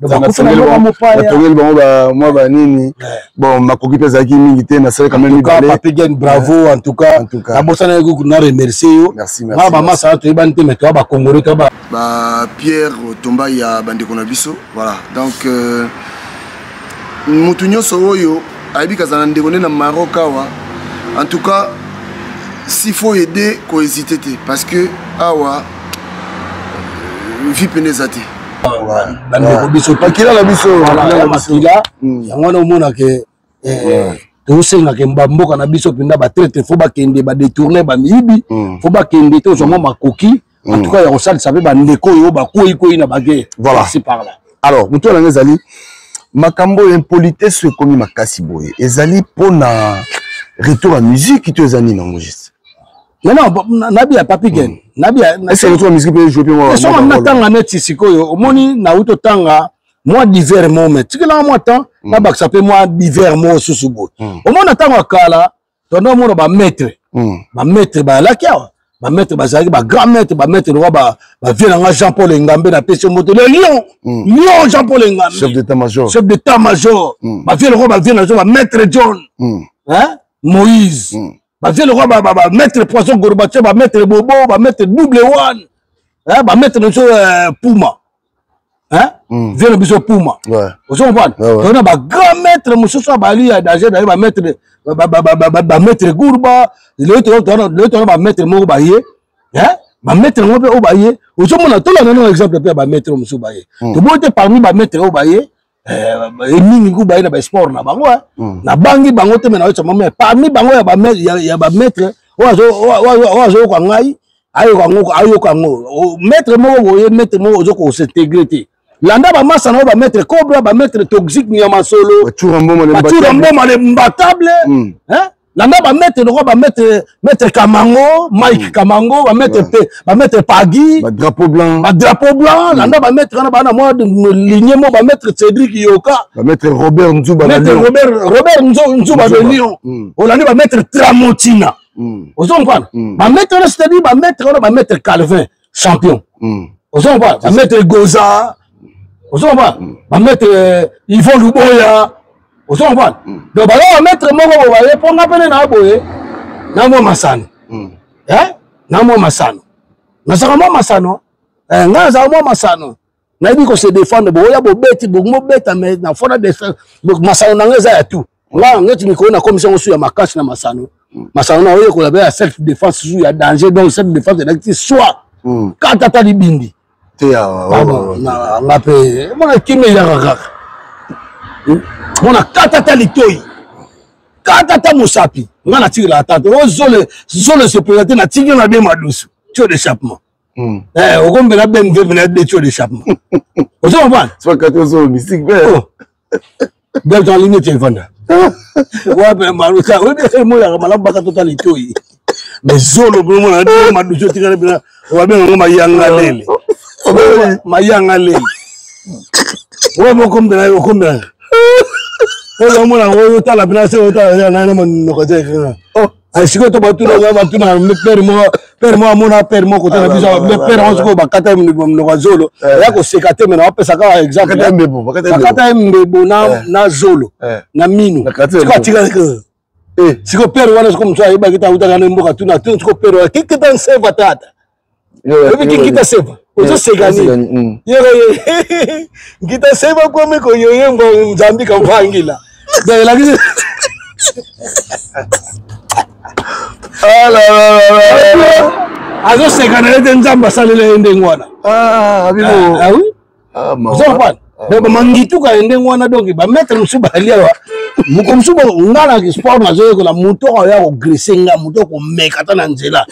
Natongeli bango mwa banini. Bon, makoki mpe ezalaki mingi te, nasali quand même mibale. Papi Gen, bravo en tout cas. Nabosanaki kuku na remercier yo. Nga bamasa wana toyebani te, mais toya bacongolais, toya ba Pierre Tomba ya bandeko na biso. Voilà, donc motu nyonso oyo ayebi kazala na ndeko nde na Maroc awa, en tout cas s'il faut aider, kohésiter te, parce que awa vie pene eza te. Bandeko biso, makila na biso. Makila yango wana. Omonake tozosengaka bamboka na biso mpenza, batraîtres faut bakende, badétourner, bamiyibi faut bakende. Tozwa mwa makoki en tout cas ya kosalisa mpe bandeko oyo bakweyikweyi na baguerre. Voilà. Par là. Alors motu wana ezali makambo oyo, impolitesse ekomi makasi boye, ezali mpona retour ya musique to eza nini yango juste? Non, non, nabia Papi Gen, nabia. Est-ce retour ya musique mpe joue mpe? Songo natanga neti sikoyo, omoni nauti otanga mwa divers mo, mais tikelanga mwa temps nabakisa mpe mwa divers mo susu boye. Omoni na ntango ya kala, tondo omona bamaître, bamaître bayalaki awa, bamaître bazalaki bagrand maître, bamaître lokwa bavieux na nga Jean Paul Engambe, napesi yo moto, le lion, lion Jean Paul Engambe. Chef d'état major. Chef d'état major. Bavieux lokwa bavieux na biso, bamaître John, hein? Moïse, bavieux lokwa bamaître Poisson Gorbatchev, bamaître Bobo, bamaître Double One, bamaître na biso Puma, hein? Vieux na biso Puma, ozo comprendre? Tona bagrand maître mosusu abali ya danger na ye, bamaître Gourba. Lelo tona bamaître moko baye, bamaître yango mpe oyo baye, ozomona, tolanda nano exemple mpe ya bamaître oyo mosusu baye. Toboyi te, parmi bamaître oyo baye mingi ku baye na basport na bango, nabangi bango te, me nayosa mama parmi bango ya bamaître oyo azoyoka ngai, ayoka yango, ayoka yango. Maître moko boye, maître moko ozo kos'intégrer te, landa bamasa na yo, bamaître Cobra, bamaître Toxique Nyama Solo, Batura Mboma le mbatable, landa bamaître lokwa bamaître, maître Kamango, Mike Kamango, bamaître pe, bamaître Pagi. Badrapeau blanc. Badrapeau blanc. Landa bamaître wana, bana mwa ligne mo, bamaître Cédric Yoka. Bamaître Robert Nzuba. Maître Robert Nzuba de Lyon. Olandi bamaître Tramotina, ozo comprendre? Bamaître wana, c'est-à-dire bamaître wana, bamaître Calvin champion, ozo comprendre? Bamaître Goza, ozo comprendre? Bamaître Yvon Luboya, ozo comprendre? Donc baza bamaître moko bo baye mpo nga pene na boye na mwa masano, na mwa masano, nazalaka mwa masano, nga nazalaka mwa masano, nayebi kose défendre. Boya bobeti, bobeta, mais na fona masano na nga eza ya tout. Nga neti mikolo nakomisa yango su ya makasi na masano. Masano na oyekola mpe ya self défense su ya danger. Donc self défense elakisi soit kata ata libindi. Nga mpe mona kimi eyaka kaka mona kata ata litoi, kata ata mosapi, nga natikela ata te. O zole zole se présente, natiki na be madusu tuyau d'échappement. Okombela BMW na de tuyau d'échappement, ozo comprendre? Soki ozo mystique mpe. Belge en ligne, telefone. Wape maluta oyebi emonaka malamu baka tota litoi, mais zolo omona madusu etikali mpena, wabenga yango mayanga lele, mayanga lele. Oyo okombela, okombela oyo omona oyo otala mpena se otala na monoko te. Sikoyo to batuna, batuna pere moko, pere moko amona pere moko te na biso, pere yango sikoyo bakata ye monoko ya zolo, eya koseka te, me na bapesa kaka exemple, bakata ye mbebo na zolo na mino, sikoyo atikali. Sikoyo pere wana, sikoyo mosusu ayebaki te, awutaka na mboka, tuna te, sikoyo pere wana kikita nseva tata, oyebi kikita seva, ozoseka nini? Yeke nkita seva komi koyoyemba nzambi kamvangila, donc elakisi azoseka na ye te, Nzambe asalela ye ndenge wana. Oui, oza comprendre? Donc bamangituka ye ndenge wana, donc bamaître mosusu bali awa, moko mosusu nga na sport nazoyekola, moto oyo akoagresser nga, moto akomeka ata na nzela,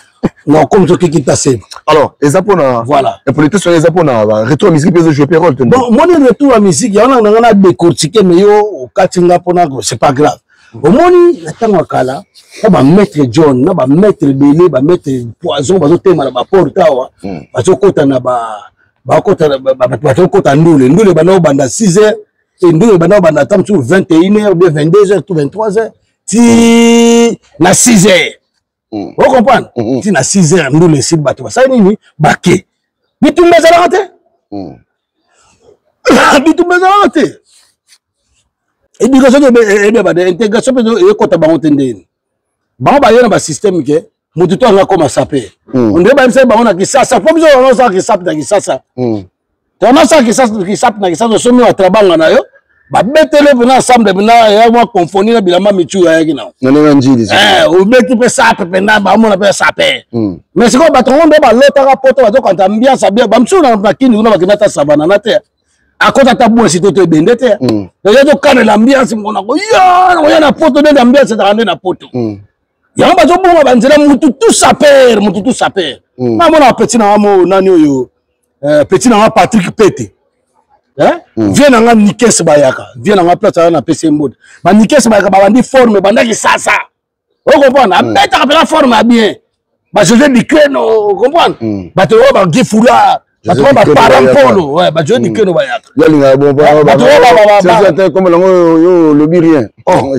nakomi soki kita seba. Alors eza mpona voilà impolitesse wana eza mpona retour ya musique mpe ezojouer mpe rôle te? Bon, omoni, retour ya musique yango na nga na décortiquer, mais yo okati nga mpona, c'est pas grave. Omoni, na ntango ya kala, na bamaître John, na bamaître ebele, bamaître Poison, bazotema na baporte awa, bazokota na ba bakota, bato bazokota ndule, ndule banda obanda 6 heures e ndule banda obanda ata mosusu 21 heures, bien 22 heures to 23 heures, ti na 6 heures. Ocomprendre? Ti na 6 heures ndule esili, bato basali nini? Bake. Bitumba ezalaka te, bitumba ezalaka te, éducation ebeba de intégration mpe ekota bango te. Ndeni bango baye na basystème ke motu to anga koma sape, ondire bayebisaki bango na Kisasa, po biso wana osala kisape na Kisasa, tona osala kisape na Kisasa, osomi batrabanga na yo, babetele mpena ensemble mpena ya mwa comphonie na bilamba mitu ayaki nango na njili. Obeti mpe sape mpena, bamona mpe sape. Mais sikoyo bato yango nde balotaka poto, bazokanta ambiance abia. Bamosusu na kini kuna bakenda ata sabanana te, akota ata bwesi to ebende te, eza tokanela ambiance moko nakoya, nakoya na poto nde ambiance ezalaka nde na poto. Yango bazobonga banzela, mutu tout saper, mutu tout saper. Namona petit na nga mo nani oyo, petit na nga Patrick Pete, vie na nga Nikes bayaka, vie na nga place aza, napesi ye mbote. Banikes bayaka, babandi forme, bandaki sasa, ocomprendre? Abetaka mpena forme ya bien, bajose Dikeno, comprendre? Bato oyo bagi foulard, bato oyo baparampolo, bajose Dikeno bayaka. Bato oyo comme nango yo olobi rien.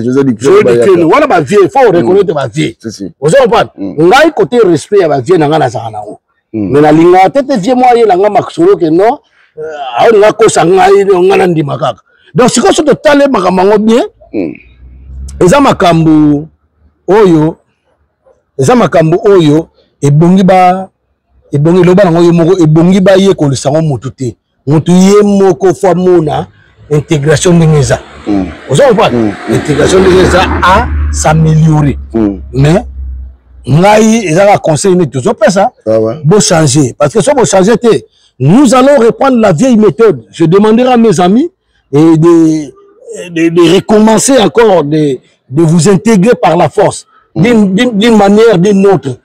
José Dikeno wana, bavie, faut reconnaître bavie, ozo comprendre ngai? Côté respect ya bavie na ngai, nazalaka nango, mais nalingaka te te vie moko ayela nga masolo ke non, aolinga kosa ngai, ngai nandima kaka. Donc sikoyo so totale makambo yango bien, eza makambo oyo, eza makambo oyo ebongi ba ebongi eloba nango ye moko, ebongi bayekolisa yango motu te, motu ye moko fo amona intégration ndenge eza. Oza comprendre? Intégration ndenge eza à s'améliorer. Mais ngai eza kaka conseil neti tozopesa, bochanger, parce que so bochanger te, nous allons reprendre la vieille méthode. Je demanderai à mes amis et de recommencer encore de vous intégrer par la force, d'une manière, d'une autre,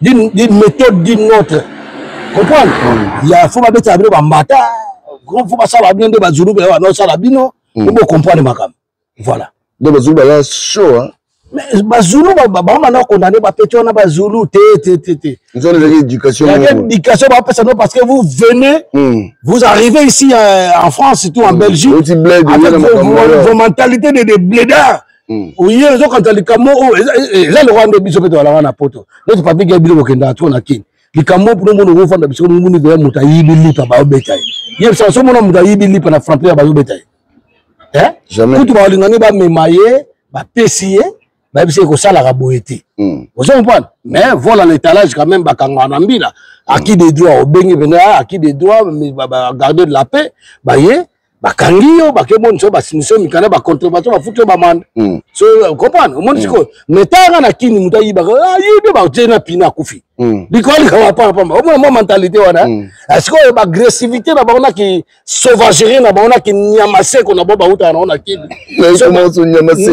d'une méthode, d'une autre. Comprendre? Il y a, faut babeta bino bambata, faut basala bino nde bazulu banosala bino, po bocomprendre makambo. Voilà. Donc bazulu baza chaud, hein? Mais bazulu bango condamné bapeti wana, bazulu te te te te. Nzona ezalaki éducation. Éducation bapesa no, parce que vous venez, vous arrivez ici en France, surtout en Belgique, avec vos mentalités de blédards. Oye, ozokanta likambo oyo eza lokwa nde biso mpe toalaka na poto, neti papi ge bino bokendaka to na Kini, likambo mpona omona okofanda biso moni koya, moto ayibi lipa, baobeta ye. Yebisa, so omona moto ayibi lipa na Franprix, bazobeta ye kutu, balingani bamema ye, bapesi ye, bayebisi ye kosalaka boye te. Ozo comprendre? Mais vol en étalage quand même, bakangaka na mbila acquis de droit, obengi mpena acquis de droit, garde de la paix, baye bakangi yo, bakemoni so basinisi yo mikanda, bacontrevention, bafuti yo bamanda. So comprendre? Omoni sikoyo, mais tanga na Kini, moto ayibaka, ayibi, batie na pina, akufi, likolo likama pamba. Omona mwa mentalité wana sikoyo, baagressivité na bango, naki sauvagerie na bango, naki nyama seko na bango, bautaka nango na Kini,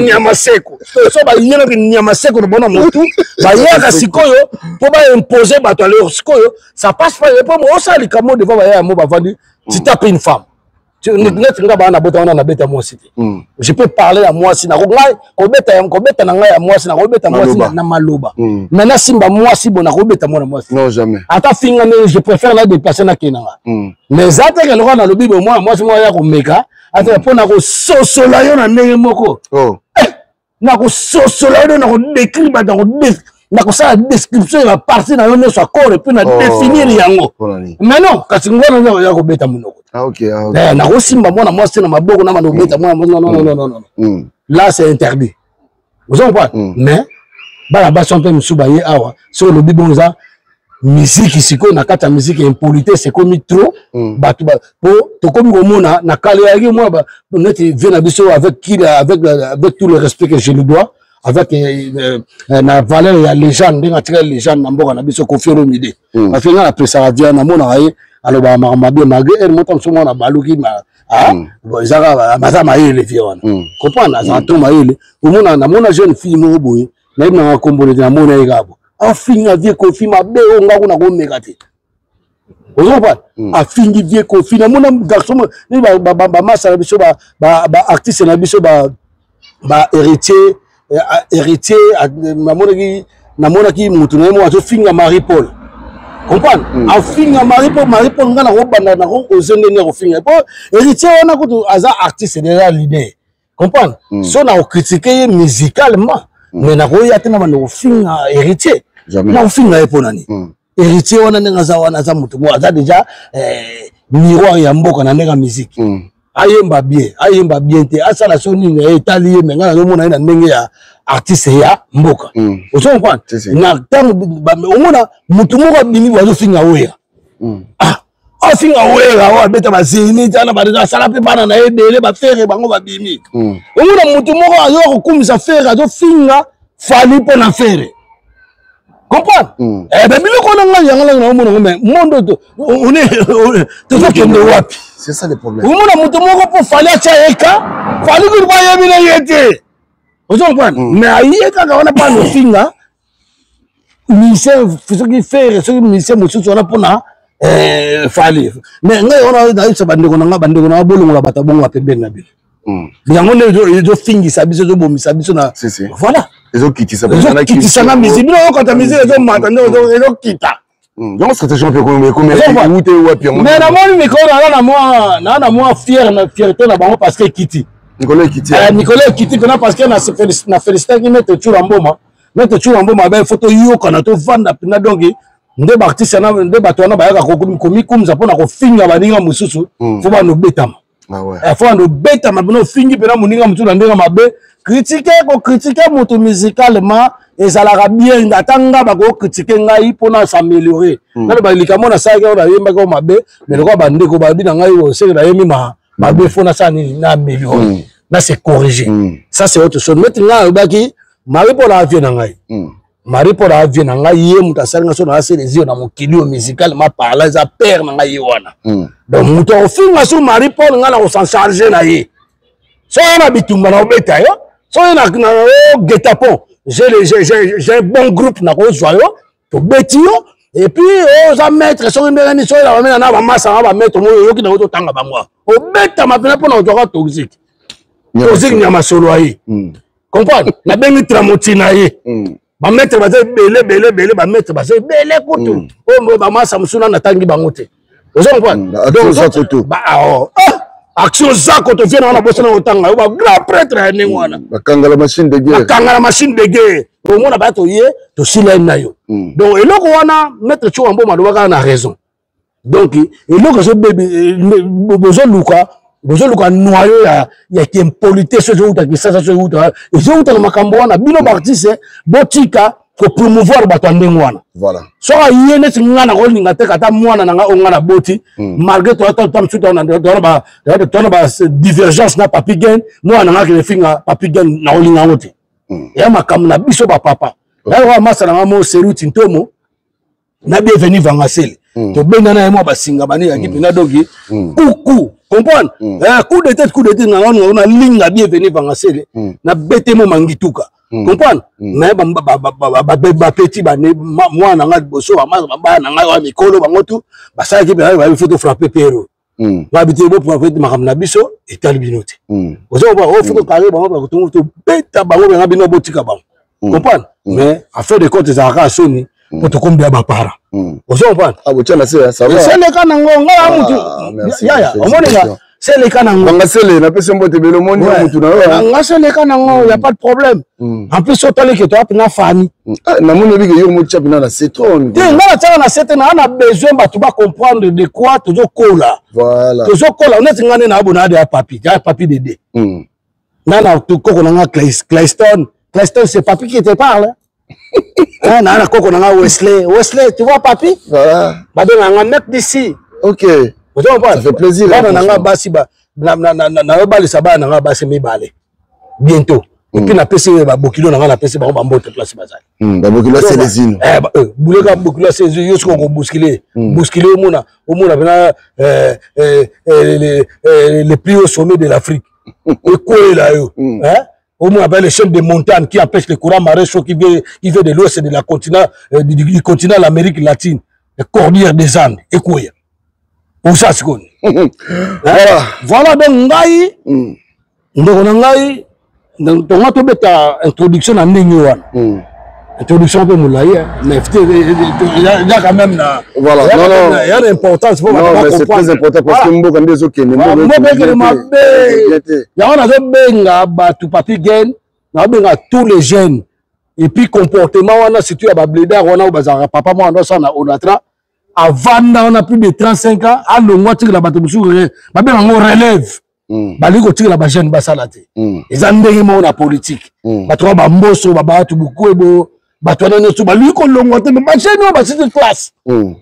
nyama seko. So bayenaki nyama seko na bango na motu, bayaka sikoyo mpo baimpose bato. Alors sikoyo ça passe pas, po osala likambo devant baya yango bavandi, tu tapes une femme. Neti nga baa nabota wana, nabeta mwasi te. Je peux parler ya mwasi, ngai kobeta, kobeta na ngai ya mwasi, nakobeta mwasi na maloba, mais nasimba mwasi bo nakobeta mwana mwasi? Non, jamais. Ata finga ndenge, je préfère na déplacer, nakende na nga. Mais eza te ke lokola nalobi bo mwana mwasi moko ya komeka ata mpo na kososola yo na ndenge moko. Oh. Nakososola yo, nakodécrire bato, nakosala description ya bapartie na yo nyonso ya corps et puis na Oh. définir yango. Mpona nini? Mais non, kasi ngwana ya kobeta monoko. Ah, ok, ah, ok. Nakosimba mwana mwasi na maboko na banda kobeta mwana mwasi, non, non, non, non, non. Là, c'est interdit, ozo comprendre? Mais bana basi mpe mosusu baye awa, soki olobi bongo, eza miziki. Sikoyo na kati ya miziki, impolitesse ekomi trop. Bato po tokomi komona na kala eyaki mwa neti vie na biso avec qui, avec tout le respect que je lui dois, avec na valeur ya légende, ndenge atikali légende na mboka na biso, Koffi Olomide. Parce que ngai napesaka vie, namonaka ye alobaka makambo mabe, malgré ere moko mosusu mwana baluki, ezaka baza mayele vie wana, comprendre, azaka to mayele. Omona, namona jeune fille moko boye, nayebi nanga kombo nete, namona ye kaka bo afinga vieux Koffi mabe oyo nga kuna komeka te, ozo comprendre? Afingi vieux Koffi. Namona garçon bamasa na biso, baartiste na biso, ba héritier, héritier, namonaki mutu na ye moko azofinga Marie Paul, comprendre, afinga Marie Paul. Marie Paul, nga nakobanda nako oser ndenge ya kofinga po héritier wana kutu aza artiste déjà, leader, comprendre. So nakocritiquer ye musicalement, mais nakoya te na banda kofinga héritier. Nakofinga ye mpo nani? Héritier wana, ndenge aza wana, aza motu moko aza déjà miroir ya mboka na ndenge ya musique. Ayemba bien, ayemba bien te, asala so nini, etali ye. Me ngai nazomona ye na ndenge ya artiste ya mboka, ozo comprendre? Na ntango omona motu moko abimi bo azofinga Wera, ah, afinga Wera oyo abeta bazénith ana, bato asala mpe bana na ye ebele, baFerre bango babimi. Omona motu moko azoka kokumisa Ferre, azofinga Fally mpo na Ferre, comprendre? Eh ben, biloko wana ngai yango ndenge naomona ngo, mais monde tozokende wapi? C'est ça le problème. Omona moto moko mpo Fally atya ye ka Fally kutu mpo ayebi na ye te, ozo comprendre? Mais aye kaka wana mpo anofinga musicien, soki Ferre, soki musicien mosusu wana mpona Fally. Mais ngai wana nayebisa bandeko na ngai, bandeko na ngai, bolongola bato bongo bapembeni na bino. Yango nde ezofingisa biso, ezobomisa biso na voilà. Ezokitisa. Ezokitisa na musique. Bino oyokata musique ezomata nde ezokita. Yango stratégie mpe ekomi wapi yango? Mais namoni mikolo naa na mwa fier na fierté na bango parce que ekiti. Mikolo ekiti. Mikolo ekiti mpena parce que na félicitaki maître Tsura Mboma. Maître Tsura Mboma abe fo toyokana, tovanda mpena. Donc nde baartiste nde bato wana bayaka komikumisa mpona kofinga baninga mosusu, fo banobetama. Fo banobetama mpena. Ofingi mpena moninga mosusu na ndenge mabe, critique, kocritiquer moto musicalement ezalaka bien. Ata nga bakocritiquer ngai mpona s'améliorer. Naloba likambo nasalaki oyo, nayembaki oyo mabe, mais lokola bandeko babi na ngai oseke nayembi mabe, fo nasala nini? Na améliorer, na se corriger. Ça, c'est autre chose. Neti ngai alobaki Marie Paul avie na ngai, Marie Paul avie na ngai, ye moto asali ngai so na aselezi na mokili oyo musicalement parlant, eza père na ngai ye wana. Donc moto akofinga so Marie Paul, ngai na kosan charge na ye. So ye na bitumba na obeta yo, so ye na guet-apens, j'ai un bon groupe, nakozwa yo, tobeti yo. Et puis oza maître soki ndenge nini, soki na bamena na bamasa na bamaître moyo oyoki nango, totanga bango, obetama mpena mpona kozwaka toxique, toxique nyama solo aye, comprendre. Nabengi tramoti na ye, bamaître baza ebele ebele ebele, bamaître baza ebele kutu oyo bamasa mosusu nano natangi bango te, oza comprendre? Action zako tovie na wana, bosana kotanga yo bagrand prêtre ya ndenge wana. Bakangala machine de guerre. Bakangala machine de guerre, omona baya toye tosila ye na yo. Donc eloko wana, maître Tshoura Mboma alobaka na raison. Donc eloko ezobebi, bozoluka noyau ya kiimpolitesse ezowuta Kisasa, so ezowuta, ezowuta na makambo wana. Bino baartiste, botika kopromouvoir bato ya ndenge wana. Soki aye neti nga, na kolinga te ata mwana na nga oyo nga na boti, malgré toata mosusu tona ba divergence na Papi Gen, mwana na nga akende finga Papi Gen, na kolinga yango te. Eya makambo na biso bapapa. Nayoka masa na nga mo Seruti Ntomo na Bienvenu Vangasele, tobenda na ye mwa basinga bani yaki mpenza. Donc kuku comprendre, coup de tête, coup de tête nanga nga nalinga Bienvenu Vangasele na bete mo mangituka, comprendre. Mais bapeti mwana na nga liboso, bana na ngai oya mikolo, bango tu basalaki mpenza, bayebi fo tofrappe pero. Babi te boprofite makambo na biso etali bino te. Ozo comprendre, oyo fiko kare bango bakotongo tobeta bango benga bino botika bango. Comprendre? Mais affaire de compte ezalaka ya soni mpo tokomi ya bapara. Ozo comprendre? Ah, botia na se, ça va. Eseleka nango nga na mutu. Yaya, omoni nga seleka nango. Banga sele napesi mbote ebele omoni yo mutu na yo. Nga seleka nango, y a pas de problème. En plus otali ke toa mpena famille. Namoni oyebi ke yo motia mpena na se trop. Te, nga natiaka na se te, naa na besoin bato bacomprendre de quoi tozokola. Voilà. Tozokola neti nga nde naabona ade ya papi, ya papi dede. Nga na koko na nga Clayston, Clayston c'est papi qui te parle. Hein, na na koko na nga Wesley, Wesley, tu vois papi? Voilà. Babenga nga mec d'ici. OK. Ozo comprendre? Ça fait plaisir. Bana na nga basi ba na na na na balisa bana na nga basi mibale. Bientôt. Et puis napesi babokilo na nga napesi bango bambote place bazali. Babokilo ya Celezino. Eh, buleka bokilo ya Celezino yo sikoyo koboskile. Boskile omona omona pena le plus haut sommet de l'Afrique. Ekwela yo. Hein? Au moins, avec les chaînes de montagne qui empêchent les courants marins chauds qui vient de l'ouest de la continent, du continent de l'Amérique latine, les cordillères des Andes, et quoi? Où ça, c'est quoi? Voilà. Voilà, donc, ngai, ndeko na ngai, tonga tobeta introduction na ndenge wana. Introduction mpe molai, mais eza quand même na voilà, non, non. Ya na importance po non, mais c'est très important parce que mboka nde ezokende, mboka ekende mabe. Yango nazobenga bato Papi Gen, nazobenga tous les jeunes et puis comportement wana surtout ya babledar wana oyo bazalaka papa mwana osala na Onatra, avanda wana plus de 35 ans, alongwa atikela bato mosusu, babenga yango relève. Balingi kotikela bajeune basala te. Eza ndenge moko na politique. Bato wana bamboso babatu bukwebo, bato wana nyonso balingi kolongwa te, mais bajeune oyo basisi classe,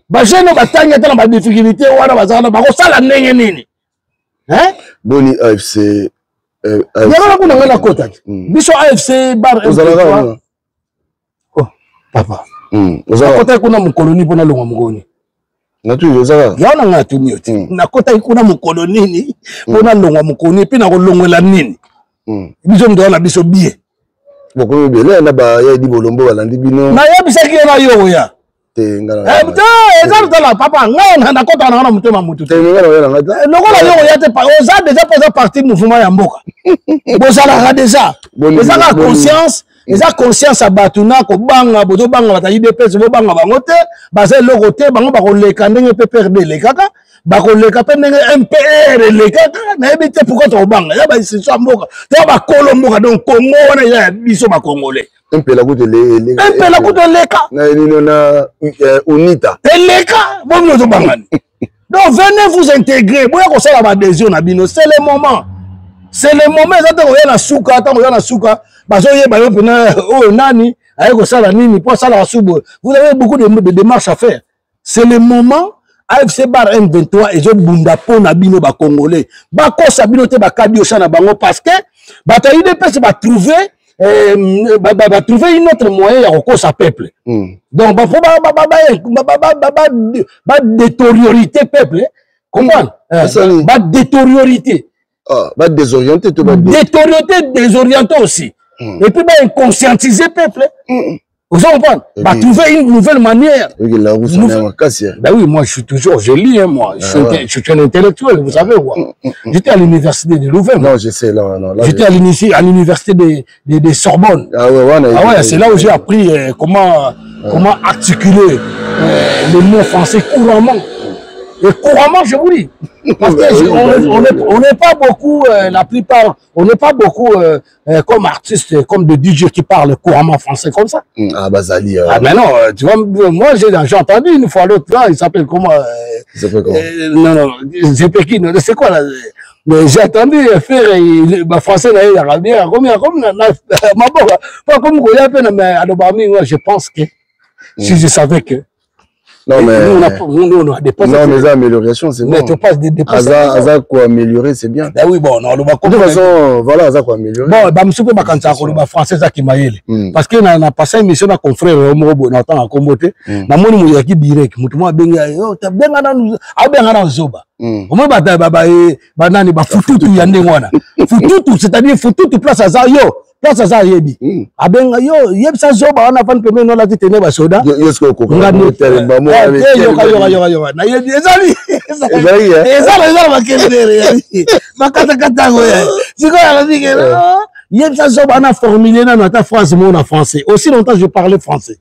bajeune oyo batangi ata na badifficulté wana bazala bakosala ndenge nini? Boni AFC? Yango na kuna ngai nakotaki biso AFC bar. Ozalaka? Oh papa, nakotaki kuna mokolo nini mpo nalongwa mokolo nini? Natuni, ozalaka? Yango na ngai natuni yo te. Nakotaki kuna mokolo nini mpo nalongwa mokolo nini mpe nakolongwela nini? Biso moto wana biso bien. Bokomi ebele na baya edi bolombo balandi bino. Nayebisaki yo na yo oya. Te, nga te eza tala papa, ngai nakotaka nanga na motema motu te. Lokola yo oya te, oza déjà mpo oza parti mouvement ya mboka, bozalaka déjà, eza kaka conscience, eza conscience ya bato na kobanga. Bozobanga bato ya UDPS, bobanga bango te, baza eloko te. Bango bakoleka ndenge mpe PRD elekaka, bakoleka mpe ndenge MPR elekaka. Nayebi te pourquoi tokobanga ya bainstitution ya mboka to ya bakolo mboka. Donc Congo wana eza ya biso bacongolais. Mpela kutu. Mpela kutu eleka. Na nino na UNITA. Eleka bomino tobangani. Donc venez vous intégrer, boya kosala baadhésion na bino, c'est le moment, c'est le moment. Eza ntango oya na suka, ntango oya na suka bazoyeba yo mpena oyo nani aye kosala nini mpo asalaka su boye. Vous avez beaucoup de démarches à faire, c'est le moment. AFC bar M23 ezobunda mpo na bino bacongolais. Bakosa bino te, bakadi osa na bango, parce que bato ya UDPS batrouve batrouve une autre moyen ya kokosa peuple. Donc bafo badétériorité peuple, comprendre, badétériorité. Badésorienté to? Détériorité, désorienté aussi, et puis bainconscientiser peuple. Vous comprenez? Bah, trouver une nouvelle manière. Oui, la roue. Ben oui, moi, je suis toujours, je lis, hein, moi. Je, suis, ouais. Je suis un intellectuel, vous savez, quoi. J'étais à l'université de Louvain. Non, je sais, là, non. Là, j'étais à l'université de Sorbonne. Ah ouais, ouais, ah ouais, c'est là où j'ai appris comment, comment articuler les mots français couramment. Et couramment, je vous dis. Parce que on n'est pas beaucoup, la plupart, on n'est pas beaucoup comme artistes, comme de DJ qui parlent couramment français comme ça. Ah, Bazali. Ah, mais non, tu vois, moi, j'ai entendu une fois l'autre, là, il s'appelle comment? Il s'appelle comment? Non, non, Zepeki, c'est quoi là? Mais j'ai entendu faire, bah, français, là, il a bien, comme, comme, ma pas comme, mais alors, moi, je pense que, si je savais que, Non, mais. Nous, on a, nous, on a dépassé. Non, mais amélioration, c'est bon. Mais tu passes des dépasses. Aza, quoi améliorer, c'est bien. Ben oui, bon, non, le De toute façon, voilà, aza quoi améliorer. Bon, bah, monsieur, bah, quand ça, le français, ça qui m'a Parce que, na passé une mission, na confrère, moko, na temps, na kombote, na moni, mo, yaki direct, mutu, mo, benga, oh, ta, benga, na, ah, benga, na, zoba. Au moins, bah, bah, bah, bah, nani, bah, fututu, ya ndenge wana. Fututu, c'est-à-dire, fututu, place, aza, yo. Place aza ayebi. Abenga yo yebisa zoba wana afandi pembeni no alati tene basoda. Yo sikoyo okoka Nga nde- kotelema mo Eh, wana te, yoka yoka yoka yoka nayebi ezali Ezali, eh? ezala ezala makelele ezali bakatakata yango ya sikoyo alobi ke yebisa zoba wana formule nano ata phrase moko na français. Aussi longtemps je parlais français,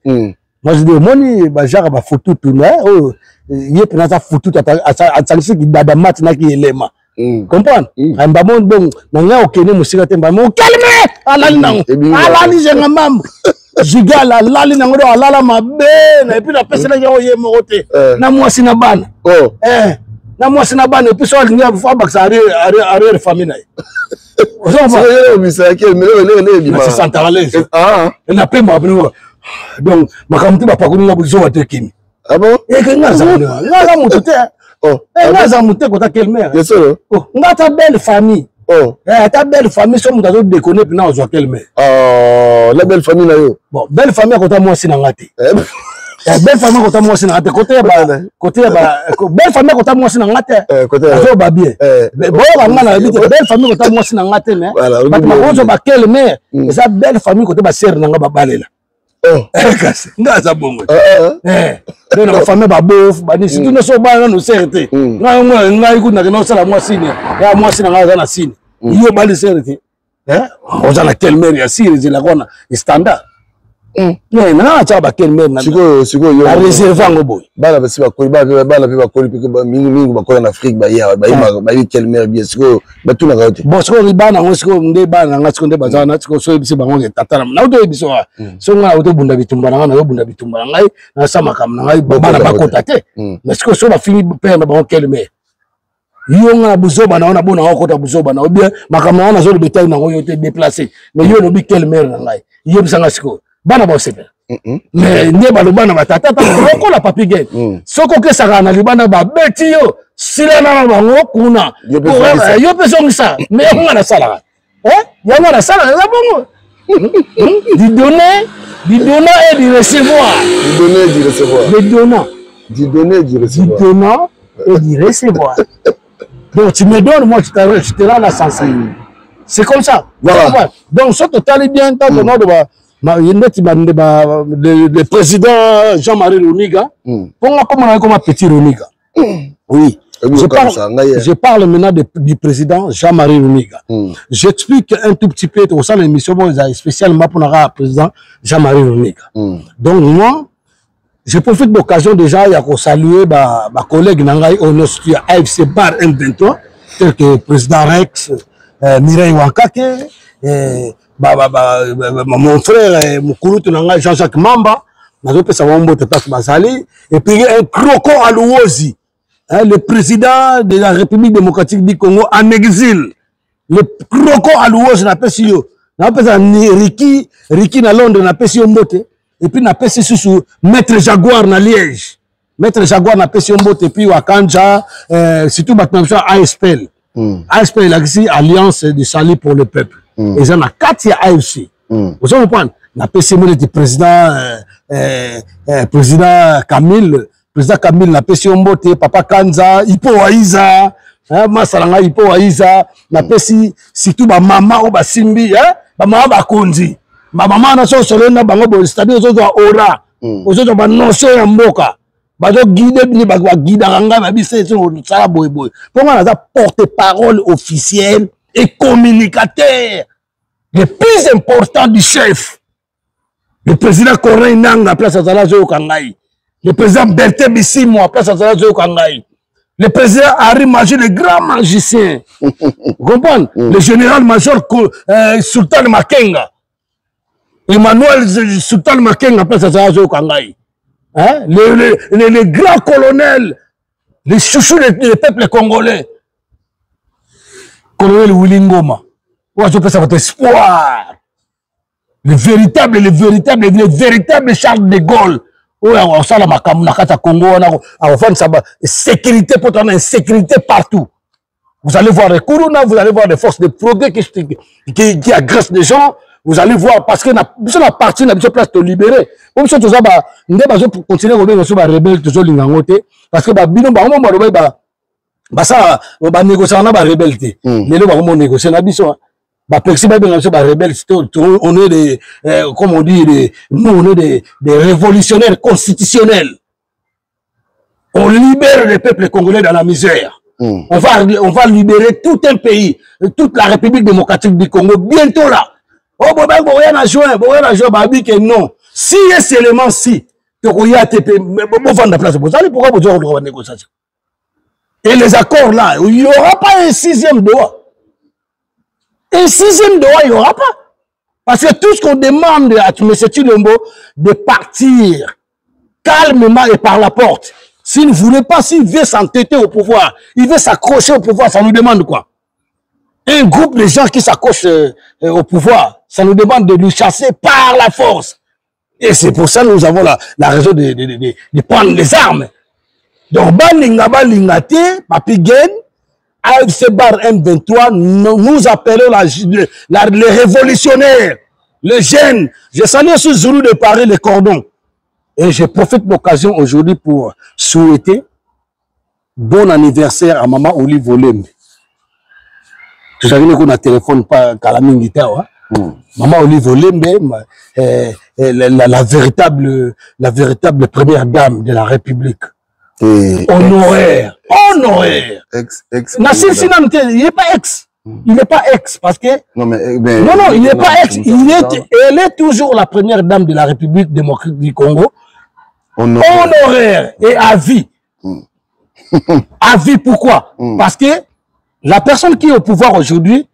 moi je dis omoni bajare bafututu na oyo ye mpena aza fututu, asangisi kidada mati naki elema, comprendre? Mbamo bon na ngai okende mosika te, mbamo okeleme alali nango, alali zenga mbambo jigal alali nango do alala mabe na epuis napeselaki yango ye moko te, na mwasi na bana. Eh, na mwasi na bana, epuis so alingi abakisa arrière famille na ye. Napemaka bino donc makambo te, bapakoli nga bozoba te, kimi eke nga aza nga aza moto te, nga aza moto te kota kelmer nga ata belle famille, ata belle famille so moto azodekone mpena ozwa kelmer. La belle famille na yo? Bon, belle famille akota mwasi na nga te, belle famille akota mwasi na nga te, kote ya ba kote ya ba belle famille akota mwasi na nga te, azoba bien boyoka nga na yebi te, belle famille akota mwasi na nga te, mais bato bakozwa bakelmer eza belle famille kote basere na nga babalela. Kasi nga aza bongo donc na bafamille babof bani surtout nyonso obala nano sere te. Ngai ngai kutu nakenda kosala mwa sine ya mwasi na ngai aza na sine, yo obali sere te, oza na kelmer ya sire ezelaka wana standard nanga natiaka bakelmer. Sikoyo sikoyo na réserve yango boye. Bana basi bakoli, bana mpe bakoli mpe mingi mingi bakola na Afrique, baye bayebi kelmer bien, sikoyo batunaka yo te? Bon, sikoyo bana yango sikoyo nde bana nanga sikoyo nde baza wana sikoyo, so oyebisi bango ke tata na nauti oyebisi wa so ngai nauti obunda bitumba na ngai, nazobunda bitumba na ngai, nasala makambo na ngai, bana bakota te. Mais sikoyo so bafingi père na bango kelmer, yo nga na buzoba na yo na bona okota buzoba na yo bien, makambo na yo nazoloba etali nango yo te, déplace. Mais yo olobi quelle mère na ngai, yebisa nga sikoyo bana baosepela? Mais nde baloba na batata lokola Papi Gen, soki okesaka na libanda babeti yo, silana na bango kuna, yo mpe zongisa. Mais yango nga nasalaka, yango nasalaka eza bongo, du donner, du donnant et du recevoir. Du donner et du recevoir. Du donnant. Du donner et du recevoir. Du donnant et du recevoir. Donc tu me donnes, moi je te, je te rends l'ascenseur. C'est comme ça. Voilà. Donc ce total est bien, tant qu'on a neti le président Jean-Marie Runiga, comment comment comme petit Runiga. Oui. Je parle maintenant du président Jean-Marie Runiga. J'explique un tout petit peu au sein de l'émission, bon, spécialement pour le président Jean-Marie Runiga. Donc moi, je profite de l'occasion déjà ya saluer ba, ba collègue na ngai oyo nyonso ya AFC Bar M23, tel que président Rex, Mireille Wankake, ba, mon frère mokulutu na ngai Jean-Jacques Mamba, nazopesa bango mbote place bazali. Et puis un croco aluozi, hein, le président de la République démocratique du Congo en exil, le croco aluozi, napesi yo, napesa Riki Riki na Londres, napesi yo mbote. Et puis napesi susu maître Jaguar na Liège, maître Jaguar, napesi yo mbote. Et puis Wakanja, surtout bato na biso ya ASPL. ASPL elakisi Alliance du salut pour le peuple, eza na kati ya AFC, ozo comprendre? Napesi mo neti président président Camille, président Camille, napesi yo mbote. Papa Kanza Ipo Waiza, masala ngai Ipo Waiza, napesi surtout bamama oyo basimbi, bamama bakonzi, bamama wana so osololi na bango boye, c'est-à-dire ozozwa aura, ozozwa banotion ya mboka, bazoguide bini, baguidaka ngai babisa osala boyeboye, mpo ngai naza porte parole officiel et communicateur le plus important du chef, le président Corneille Nanga, place azala azoyoka ngai, le président Bertin Bisimwa, place azala azoyoka ngai, le président Harry Magie, le grand magicien, vous comprenez? Le général major Sultan Makenga, Emmanuel Sultan Makenga, place azala azoyoka ngai, hein? Le grand colonel, le chouchou du peuple congolais, colonel Willy Ngoma, oyo azopesa bato espoir, le véritable, le véritable, le véritable Charles de Gaulle, oyo akosala makambo na kati ya Congo wana, akofandisa sécurité mpo tona insécurité partout. Vous allez voir les Kuruna, vous allez voir des forces de progrès qui agressent des gens, vous allez voir, parce que na biso na parti na biso place to libérer po biso toza ba nde bazo continuer kobenga biso ba rebelle, tozolinga yango te, parce que babino bango mo balobai ba basala banégociaka na ba rebelle te. Lelo bango mo négocie na biso. Bapekisi babenga biso barebelle. On est des, comme on dit, des, nous on est des révolutionnaires constitutionnels. On libère le peuple congolais dans la misère. On va libérer tout un pays, toute la République démocratique du Congo bientôt là. Oh, bon, ben, bon, rien à jouer, bon, rien à jouer, bah, que non. Si et seulement si, tokoya te pe, bovanda place bozali. Pourquoi bozwa koluka banégociation et les accords là? Il n'y aura pas un sixième Doha. Un sixième Doha, il n'y aura pas. Parce que tout ce qu'on demande à M. Tshilombo, de partir calmement et par la porte. S'il ne voulait pas, s'il veut s'entêter au pouvoir, il veut s'accrocher au pouvoir, ça nous demande quoi? Un groupe de gens qui s'accrochent au pouvoir, ça nous demande de nous chasser par la force. Et c'est pour ça que nous avons la raison de prendre les armes. Donc, balinga balinga te, Papi Gen, AFC bar M23, nous appelons les révolutionnaires, les jeunes. Je salue aussi Zulu de Paris, les cordons. Et je profite de l'occasion aujourd'hui pour souhaiter bon anniversaire à Maman Olive Olembe. Tozalaki na téléphone pa kala mingi te awa. Maman Olive Olembe, la véritable première dame de la République. Et honoraire, honoraire. Ex, ex. Nasilisi nanu te, il n'est pas ex. Il n'est pas ex parce que Non, mais non, non, il n'est pas ex. Non, Elle est toujours la première dame de la République démocratique du Congo. Honoraire. Honoraire et à vie. À vie, pourquoi? Parce que la personne qui est au pouvoir aujourd'hui,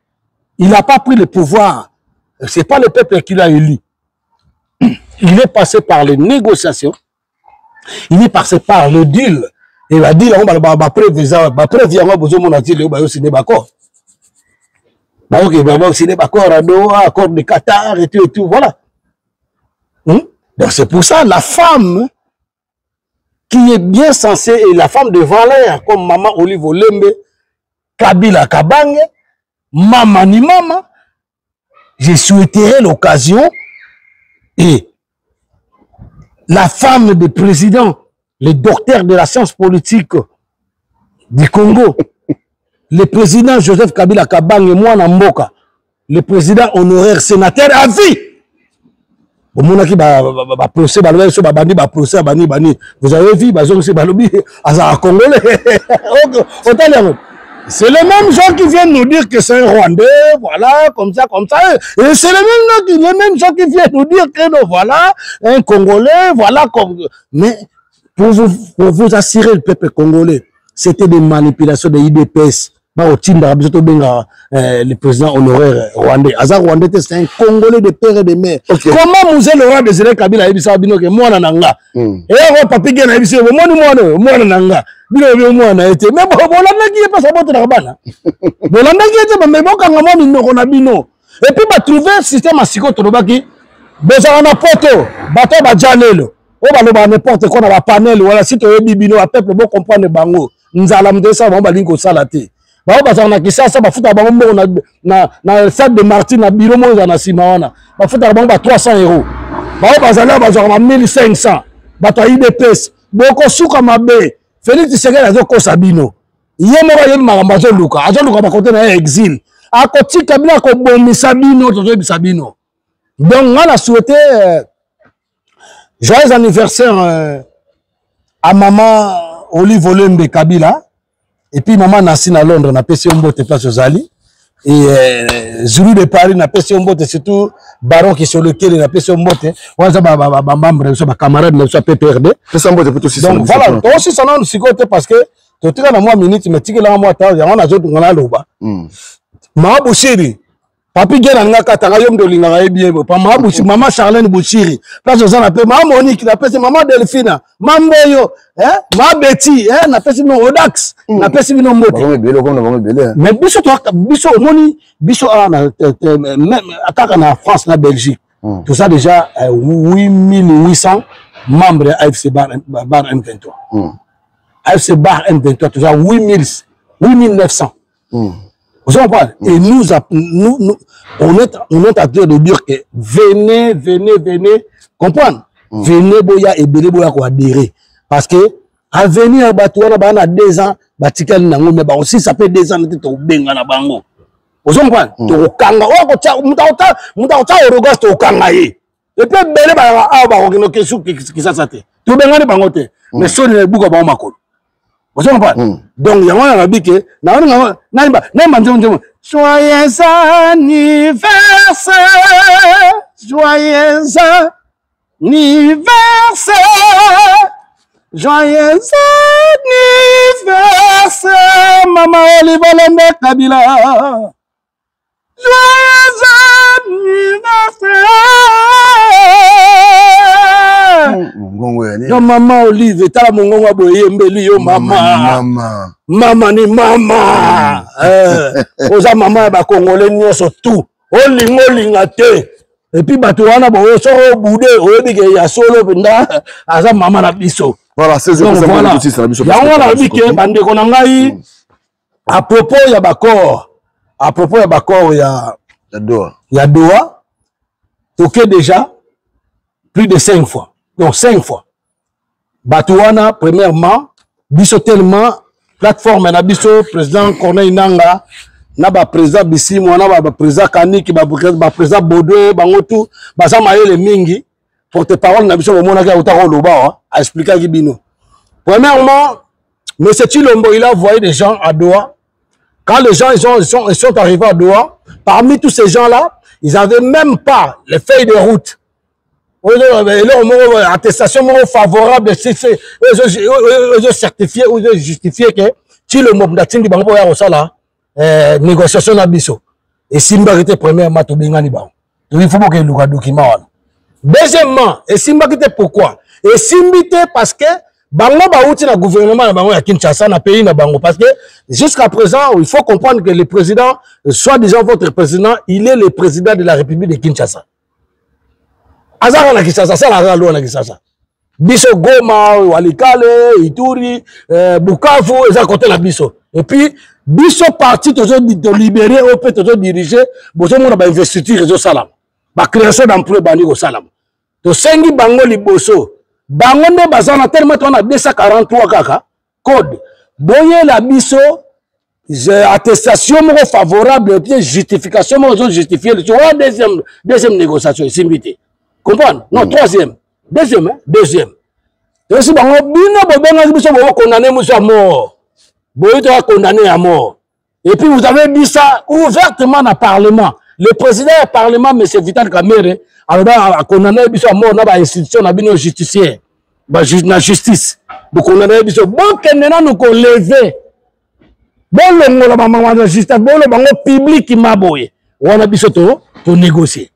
il n'a pas pris le pouvoir. C'est pas le peuple qui l'a élu. Il est passé par les négociations. Il est passé par le deal. Et la deal, on va prévoir, va prévoir, bozomona ti lelo bayosigner baaccord. Baoke, basigner baaccord à Doha, accord de Qatar et tout, voilà. Donc c'est pour ça, la femme qui est bien censée, et la femme de valeur, comme Maman Olive Olembe, Kabila Kabange, Mama ni Mama, je souhaiterais l'occasion, et la femme du président, le docteur de la science politique du Congo, le président Joseph Kabila Kabange, mwana mboka, le président honoraire sénateur à vie. Omonaki baprocès, balobi so babandi baprocès, bani bani, vous avez vu, bazongisi, balobi azala congolais. Otali yango, c'est les mêmes gens qui viennent nous dire que c'est un Rwandais, voilà, comme ça, comme ça. Et c'est les mêmes gens qui viennent nous dire que non, voilà, un Congolais, voilà, comme. Mais pour vous assurer, le peuple congolais, c'était des manipulations de UDPS. Baotindaka biso tobenga le président honoraire rwandais. Aza rwandais te, c'est un Congolais de père et de mère. Comment Mzee Laurent Désiré Kabila ayebisaka bino ke mwana na nga eyako? Papi Gen ayebisi yo, bomoni mwana oyo, mwana na nga. Bino oyebi mwana ye te, mais bolandaki ye mpasa botelaka bana, bolandaki ye te. Mais bokanga mwa minoko na bino et puis batrouve système ya sikoyo. Tolobaki bozala na poto, bato oyo baja lelo oyo balobaka n'importe quoi na bapanel wala. Si toyebi bino bapeuple, bocomprendre bango. Nzala moto esala bango, balingi kosala te. Bango bazalaka na Kisasa, bafutaka bango mbongo na stade de Martyr, na bureau moko ezala na nsima wana, bafutaka bango ba 300 euro. Bango bazali awa, bazwaka ba 1500. Bato ya UDPS, bokosuka mabe. Félix Tshisekedi azokosa bino. Ye moko ayebi makambo azoluka, azoluka bakote na ye exil, akotika bino, akobomisa bino. Tozoyebisa bino. Donc nga na souhaité joyeux anniversaire à Maman Olive Olembe Kabila et puis Maman Nancy na Londres, napesi yo mbote place ozali. Et Zulu de Paris, napesi yo mbote. Surtout Baron Kisolokele, napesi yo mbote. Wana eza bamembre na biso, bacamarade na biso ya PPRD. Pesa mbote mpe tosisa. Donc voilà, tosisa nanu sikoyo te parce que totika na mwa minute, mais tikelanga mwa temps yango nazotunga naloba. Mama Bushiri, Papi Gen na nga katanga yo, moto olingaka ye bien. Pa mama Bushiri, Mama Charlène Bushiri, place oza na pe Mama Monique, napesi Mama Delphina, Mamboyo, eh? Ma Betty, eh? Napesi bino Odax, napesi bino mbote. Bango ebele, okoma na bango ebele. Mais biso toaka biso, omoni biso awa na même kaka na France, na Belgique, toza déjà 8800 membres ya AFC bar M23. AFC bar M23, toza 8000, 8900. Vous comprenez? Et nous, on est en train de dire que venez, venez, venez, comprendre? Venez, boya, ebele, boya, ko adhérer. Parce que, avenir, bato wana, bana 2 ans, batikali nango, mais ba aussi, ça fait 2 ans, tobenga na bango. Ozo comprendre? Tokokanga oyo akotia moto akota moto akotia arrogance, tokokanga ye. Et puis ebele bayaka awa, bakokende kesu Kisasa te, tobengani bango te, mais soni na ebuka bango makolo. Ozo comprendre? Donc yango wana nabi ke nayimba nzembo nzembo joyeux anniversaire, joyeux anniversaire, joyeux anniversaire, mama Olive Lembe Kabila, joyeux anniversaire. Mongongo ya nini? Yo mama Olive, tala mongongo ya boye eyembeli yo mama. Mama. Mama ni mama. Oza mama ya bakongole nyonso tout. Olinga olinga te. Et puis bato wana boye soki obude oyebi ke ya solo mpenza aza mama na biso. Voilà, c'est Donc, ça. voilà. Yango wana nayebi ke bandeko na ngai, à propos ya baccord, à propos ya baccord ya Ya Doha. Ya Doha, toke déjà plus de cinq fois, donc cinq fois. Bato wana, premièrement, biso tellement plateforme na biso, président Corneille Nanga na baprésident Bisimwa na baprésident Kaniki, baprésident Baudouin, bango tout baza mayele mingi. Porte parole na biso bomonaki auta koloba awa, aexplikaki bino. Premièrement, monsieur Tshilombo, il a envoyé des gens à Doha. Quand les gens ils sont arrivés à Doha, parmi tous ces gens-là, ils n'avaient même pas les feuilles de route, eloko moko, attestation moko favorable ezo certifié ou justifié ke Tshilombo moto atindi bango mpo ya kosala négociation na biso. Esimbaki te. Premièrement, tobengani bango, il faut bokeluka document wana. Deuxièmement, esimbaki te. Pourquoi esimbi te? Parce que bango bauti na gouvernement na bango ya Kinshasa, na pays na bango. Parce que jusqu'à présent, il faut comprendre que le président, soi-disant votre président, il est le président de la République de Kinshasa. Azaka na Kinshasa, asalaka loi na Kinshasa. Biso Goma, Walikale, Ituri, Bukavu eza kote na biso. Et puis biso parti tozolibérer oyo mpe tozodirige, bozomona bainvestiture ezosalama, bacréation d'emploi ebandi kosalama. Tosengi bango liboso, bango nde baza na tellement toza na 243 kaka code, boyela biso attestation moko favorable, pe justification moko ezojustifie liso wana. Deuxième négociation esimbi te. Comprendre? Non, troisième, deuxième, hein? Deuxième, toyesi bango: bino bobengaki biso, bokokondamner biso ya mort, boyi toya condamné ya mort. Et puis vous avez dit ça ouvertement na parlement. Le président ya parlement, monsieur Vital Kamerhe, aloba akondamner biso ya mort na bainstitution na bino justicière, na justice. Bokondamner biso, bokende nanu kolever, bolongola bamama na justice, boloba bango publiquement boye wana biso to tonégocie.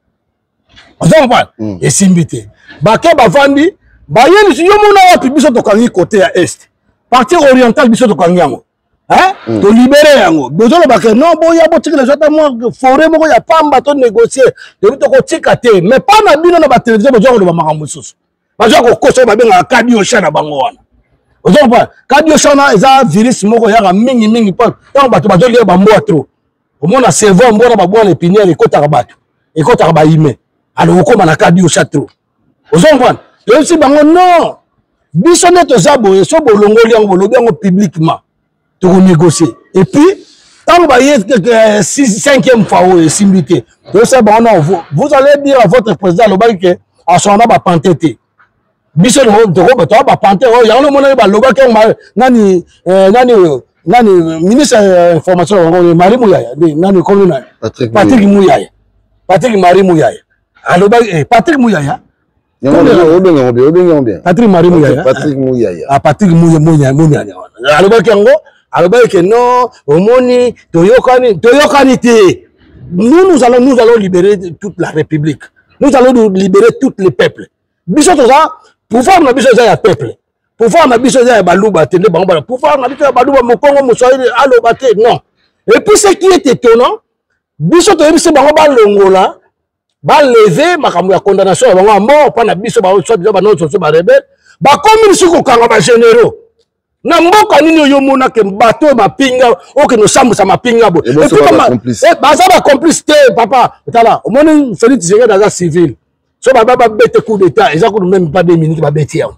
Oza comprendre? Esimbi te. Bake bavandi, baye lisusu. Yo mona wapi biso tokangi côté ya est, partie orientale, biso tokangi yango, hein? Tolibérer yango. Bozolobaka non, boya botikela biso ata mwa forêt moko ya pamba, tonégocie. Toyebi tokotika te, mais mpa na bino na batelevizio bozwa koloba makambo mosusu, bazwa kokosa oyo babengaka kadiosha na bango wana. Ozo comprendre? Kadiosha wana eza virus moko eyaka mingimingi mpo ntango bato bazolia bambwa trop. Omona cerveau mbwa na babwa na épinière ekotaka bato, ekotaka bahumain, alors okóma na kadiosha trop. Ozo comprendre? Toyebisi bango non, biso nde toza boye, so bolongoli yango, bolobi yango publiquement, tokonégocie. Et puis ntango baye cinquième fois oyo esimbi te, toyebisa bango non, vous allez dire à votre président, alobaki ke aswana na bapante te, biso toa bapante oyo. Yango nomonaki balobaki yango nani nani nani, ministre ya information yango, Marie Muyaya, nani komi nani, Patrick Muyaya, Patrick Marie Muyaya alobaki, Patrick Muyaya. Obenga bien, obenga bien. Patrick Marie Muyaya. Patrick Muyaya. Ah, Patrick Muyaya wana alobaki yango, alobaki ke non, omoni, toyokani, toyokani te. Nous allons libérer toute la République, nous allons libérer tous les peuples. Biso toza pouvoir na biso eza ya peuple, pouvoir na biso eza ya Baluba te. Nde bango bana pouvoir na biso ya Baluba, Mokongo, Moswahili aloba te, non. Et puis ce qui est étonnant, biso toyebisi bango balongola, balever makambo ya condamnation ya bango ya mort mpa na biso, soit disant banonso barebelles, bakomi lisusu kokanga bagénéraux na mboka nini oyo omonake bato oyo mapinga okende osambwisa mapinga boye, baza bacomplice te. Papa, tala, omoni Félix Tshisekedi aza civil. So baba babete coup d'état, eza kutu même pas 2 minutes, babeti yango.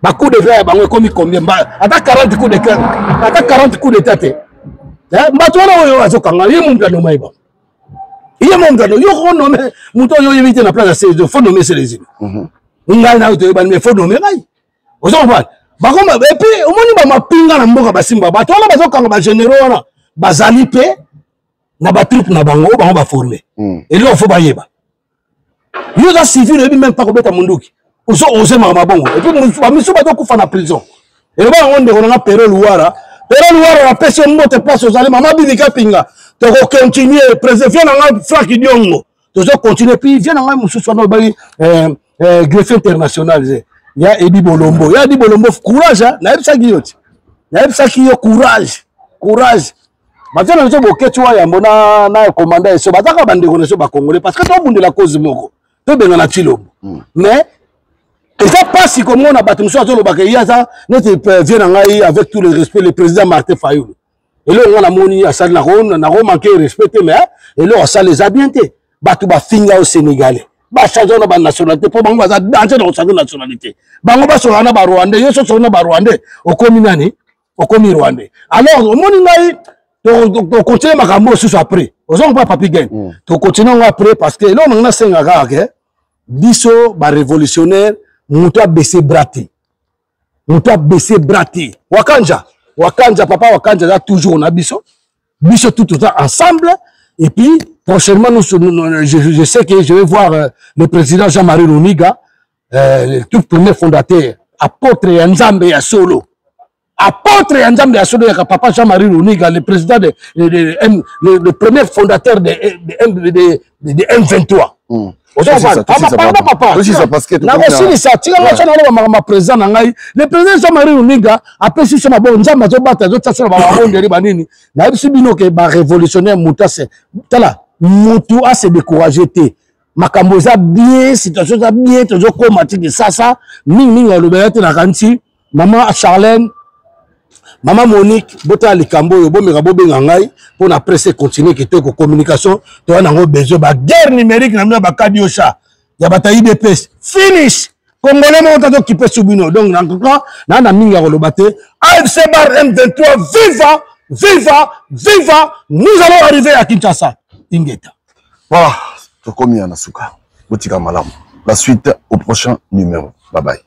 Bacoup d'état ya bango ekomi combien? Ata 40 coup d'état, ata 40 coup d'état te. Bato wana oyo azokanga ye, moto anoma ye bango. Ye mo moto yo ko nommer moto oyo oyebi te na place ya Celezino, faut nommer Celezino. Ngai na yo toyebani, mais faut nommer ngai. Ozo comprendre? Bakoma et puis omoni ba mapinga na mboka basimba bato wana bazokanga ba généraux wana bazali pe na ba troupe na bango oyo bango baforme. Eloko faut bayeba. Yo oza civil, oyebi même pas kobeta munduki, ozo ose makambo bongo. Et puis bamisu bazokufa na prison. Eloba yango ndeko nanga Pero Luwara. Pero Luwara, napesi yo mbote place ozali. Mama Bibika Pinga, tokocontinue. Président vie na ngai Frank Diongo, tozocontinue. Puis vie na ngai mosusu wana obaki greffier international ze ya Edi Bolombo, ya Edi Bolombo, courage. Nayebisaki yo ti, nayebisaki yo courage, courage. Baza na biso boketi wa yambo na komanda eso, bazaka bandeko na biso bacongolais, parce que tobundela cause moko, tobengana Tshilombo. Mais eza mpasi komona bato mosusu azolobaka ye aza neti vie na ngai, avec tout le respect, le président Martin Fayulu. Eloko nga namoni asali, nakomanke respect te, mais eloko asali eza bien te. Bato bafinga yo Sénégalais, bachange na banationalité mpo bango baza danger na kochange nationalité. Bango basolaka na Barwandais, yo so na Barwandais, okomi nani? Okomi Rwandais. Alors omoni ngai, tokontinue makambo mosusu après. Ozongo mpa Papi Gen, tokontinue yango après, parce que eloko nango nasenga kaka ke biso barévolutionnaire, moto abaisse bras te, moto abaisse bras te. Wakanja, Wakanja, papa Wakanja aza toujours na biso, biso tout toza ensemble. Et puis prochainement nous, je sais que je vais voir le président Jean-Marie Runiga, le tout premier fondateur, apôtre ya Nzambe ya solo, apôtre ya Nzambe ya solo yaka papa Jean-Marie Runiga, le président de M, le premier fondateur de M23. Pardon papa, nakosilisa, tikanga so naloba makambo ya président na ngai. Le président Jean-Marie Runiga apesi biso maboko, Nzambe azobata, azotia so na bamabondeli banini. Nayebisi bino ke barévolutionnaire, motu ase tala, motu ase décourage te. Makambo eza bien, situation eza bien, tozokóma ti Kisasa. Mingimingi alobela te. Nakanisi mama Charlène, mama Monique, botala likambo oyo, bomeka bobenga ngai mpo na presse continue kitoko. Communication toza nango besoin. Baguerre numérique na bino, bakadiosha ya bato ya UDPS, finish. Congolais moko tazokipe su bino. Donc en tout cas naa na mingi ya koloba te. AFC bar M23, viva, viva, viva! Nous allons arriver à Kinshasa. Ingeta. Voilà, tokomi ya na suka. Botika malamu, la suite au prochain numéro. Bye bye.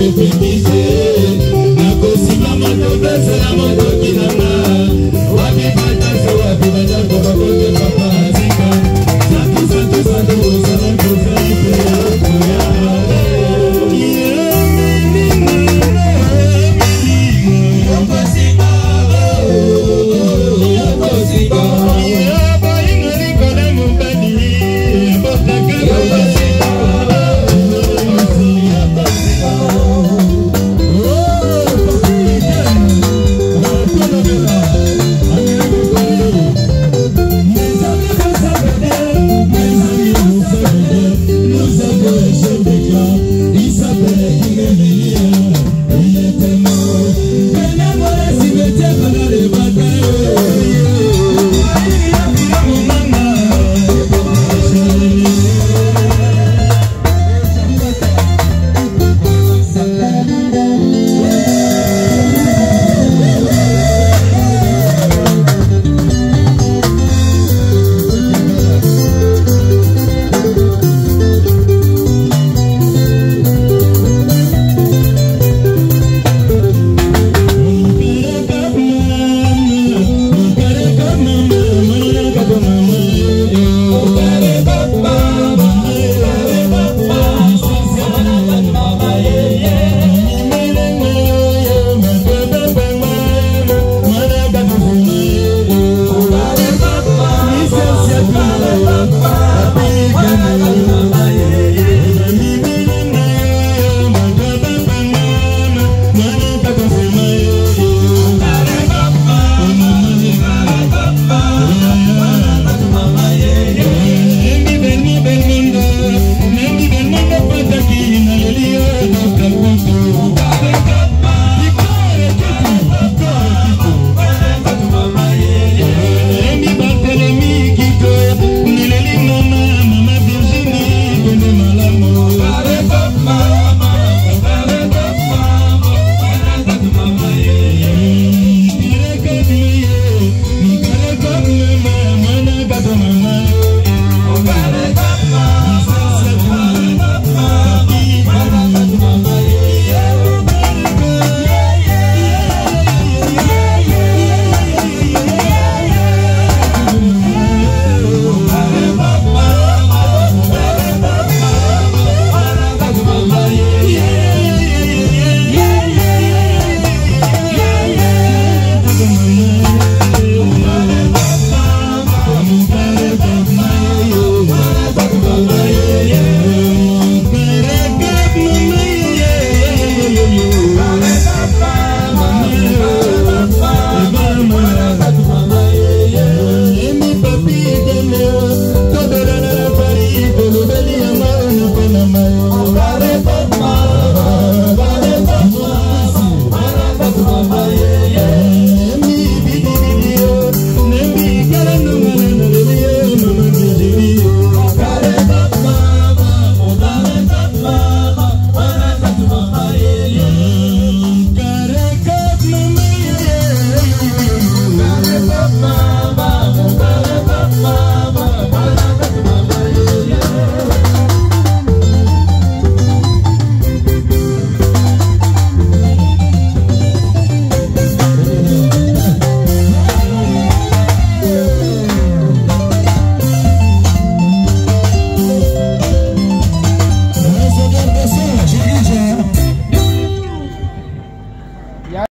Thank you.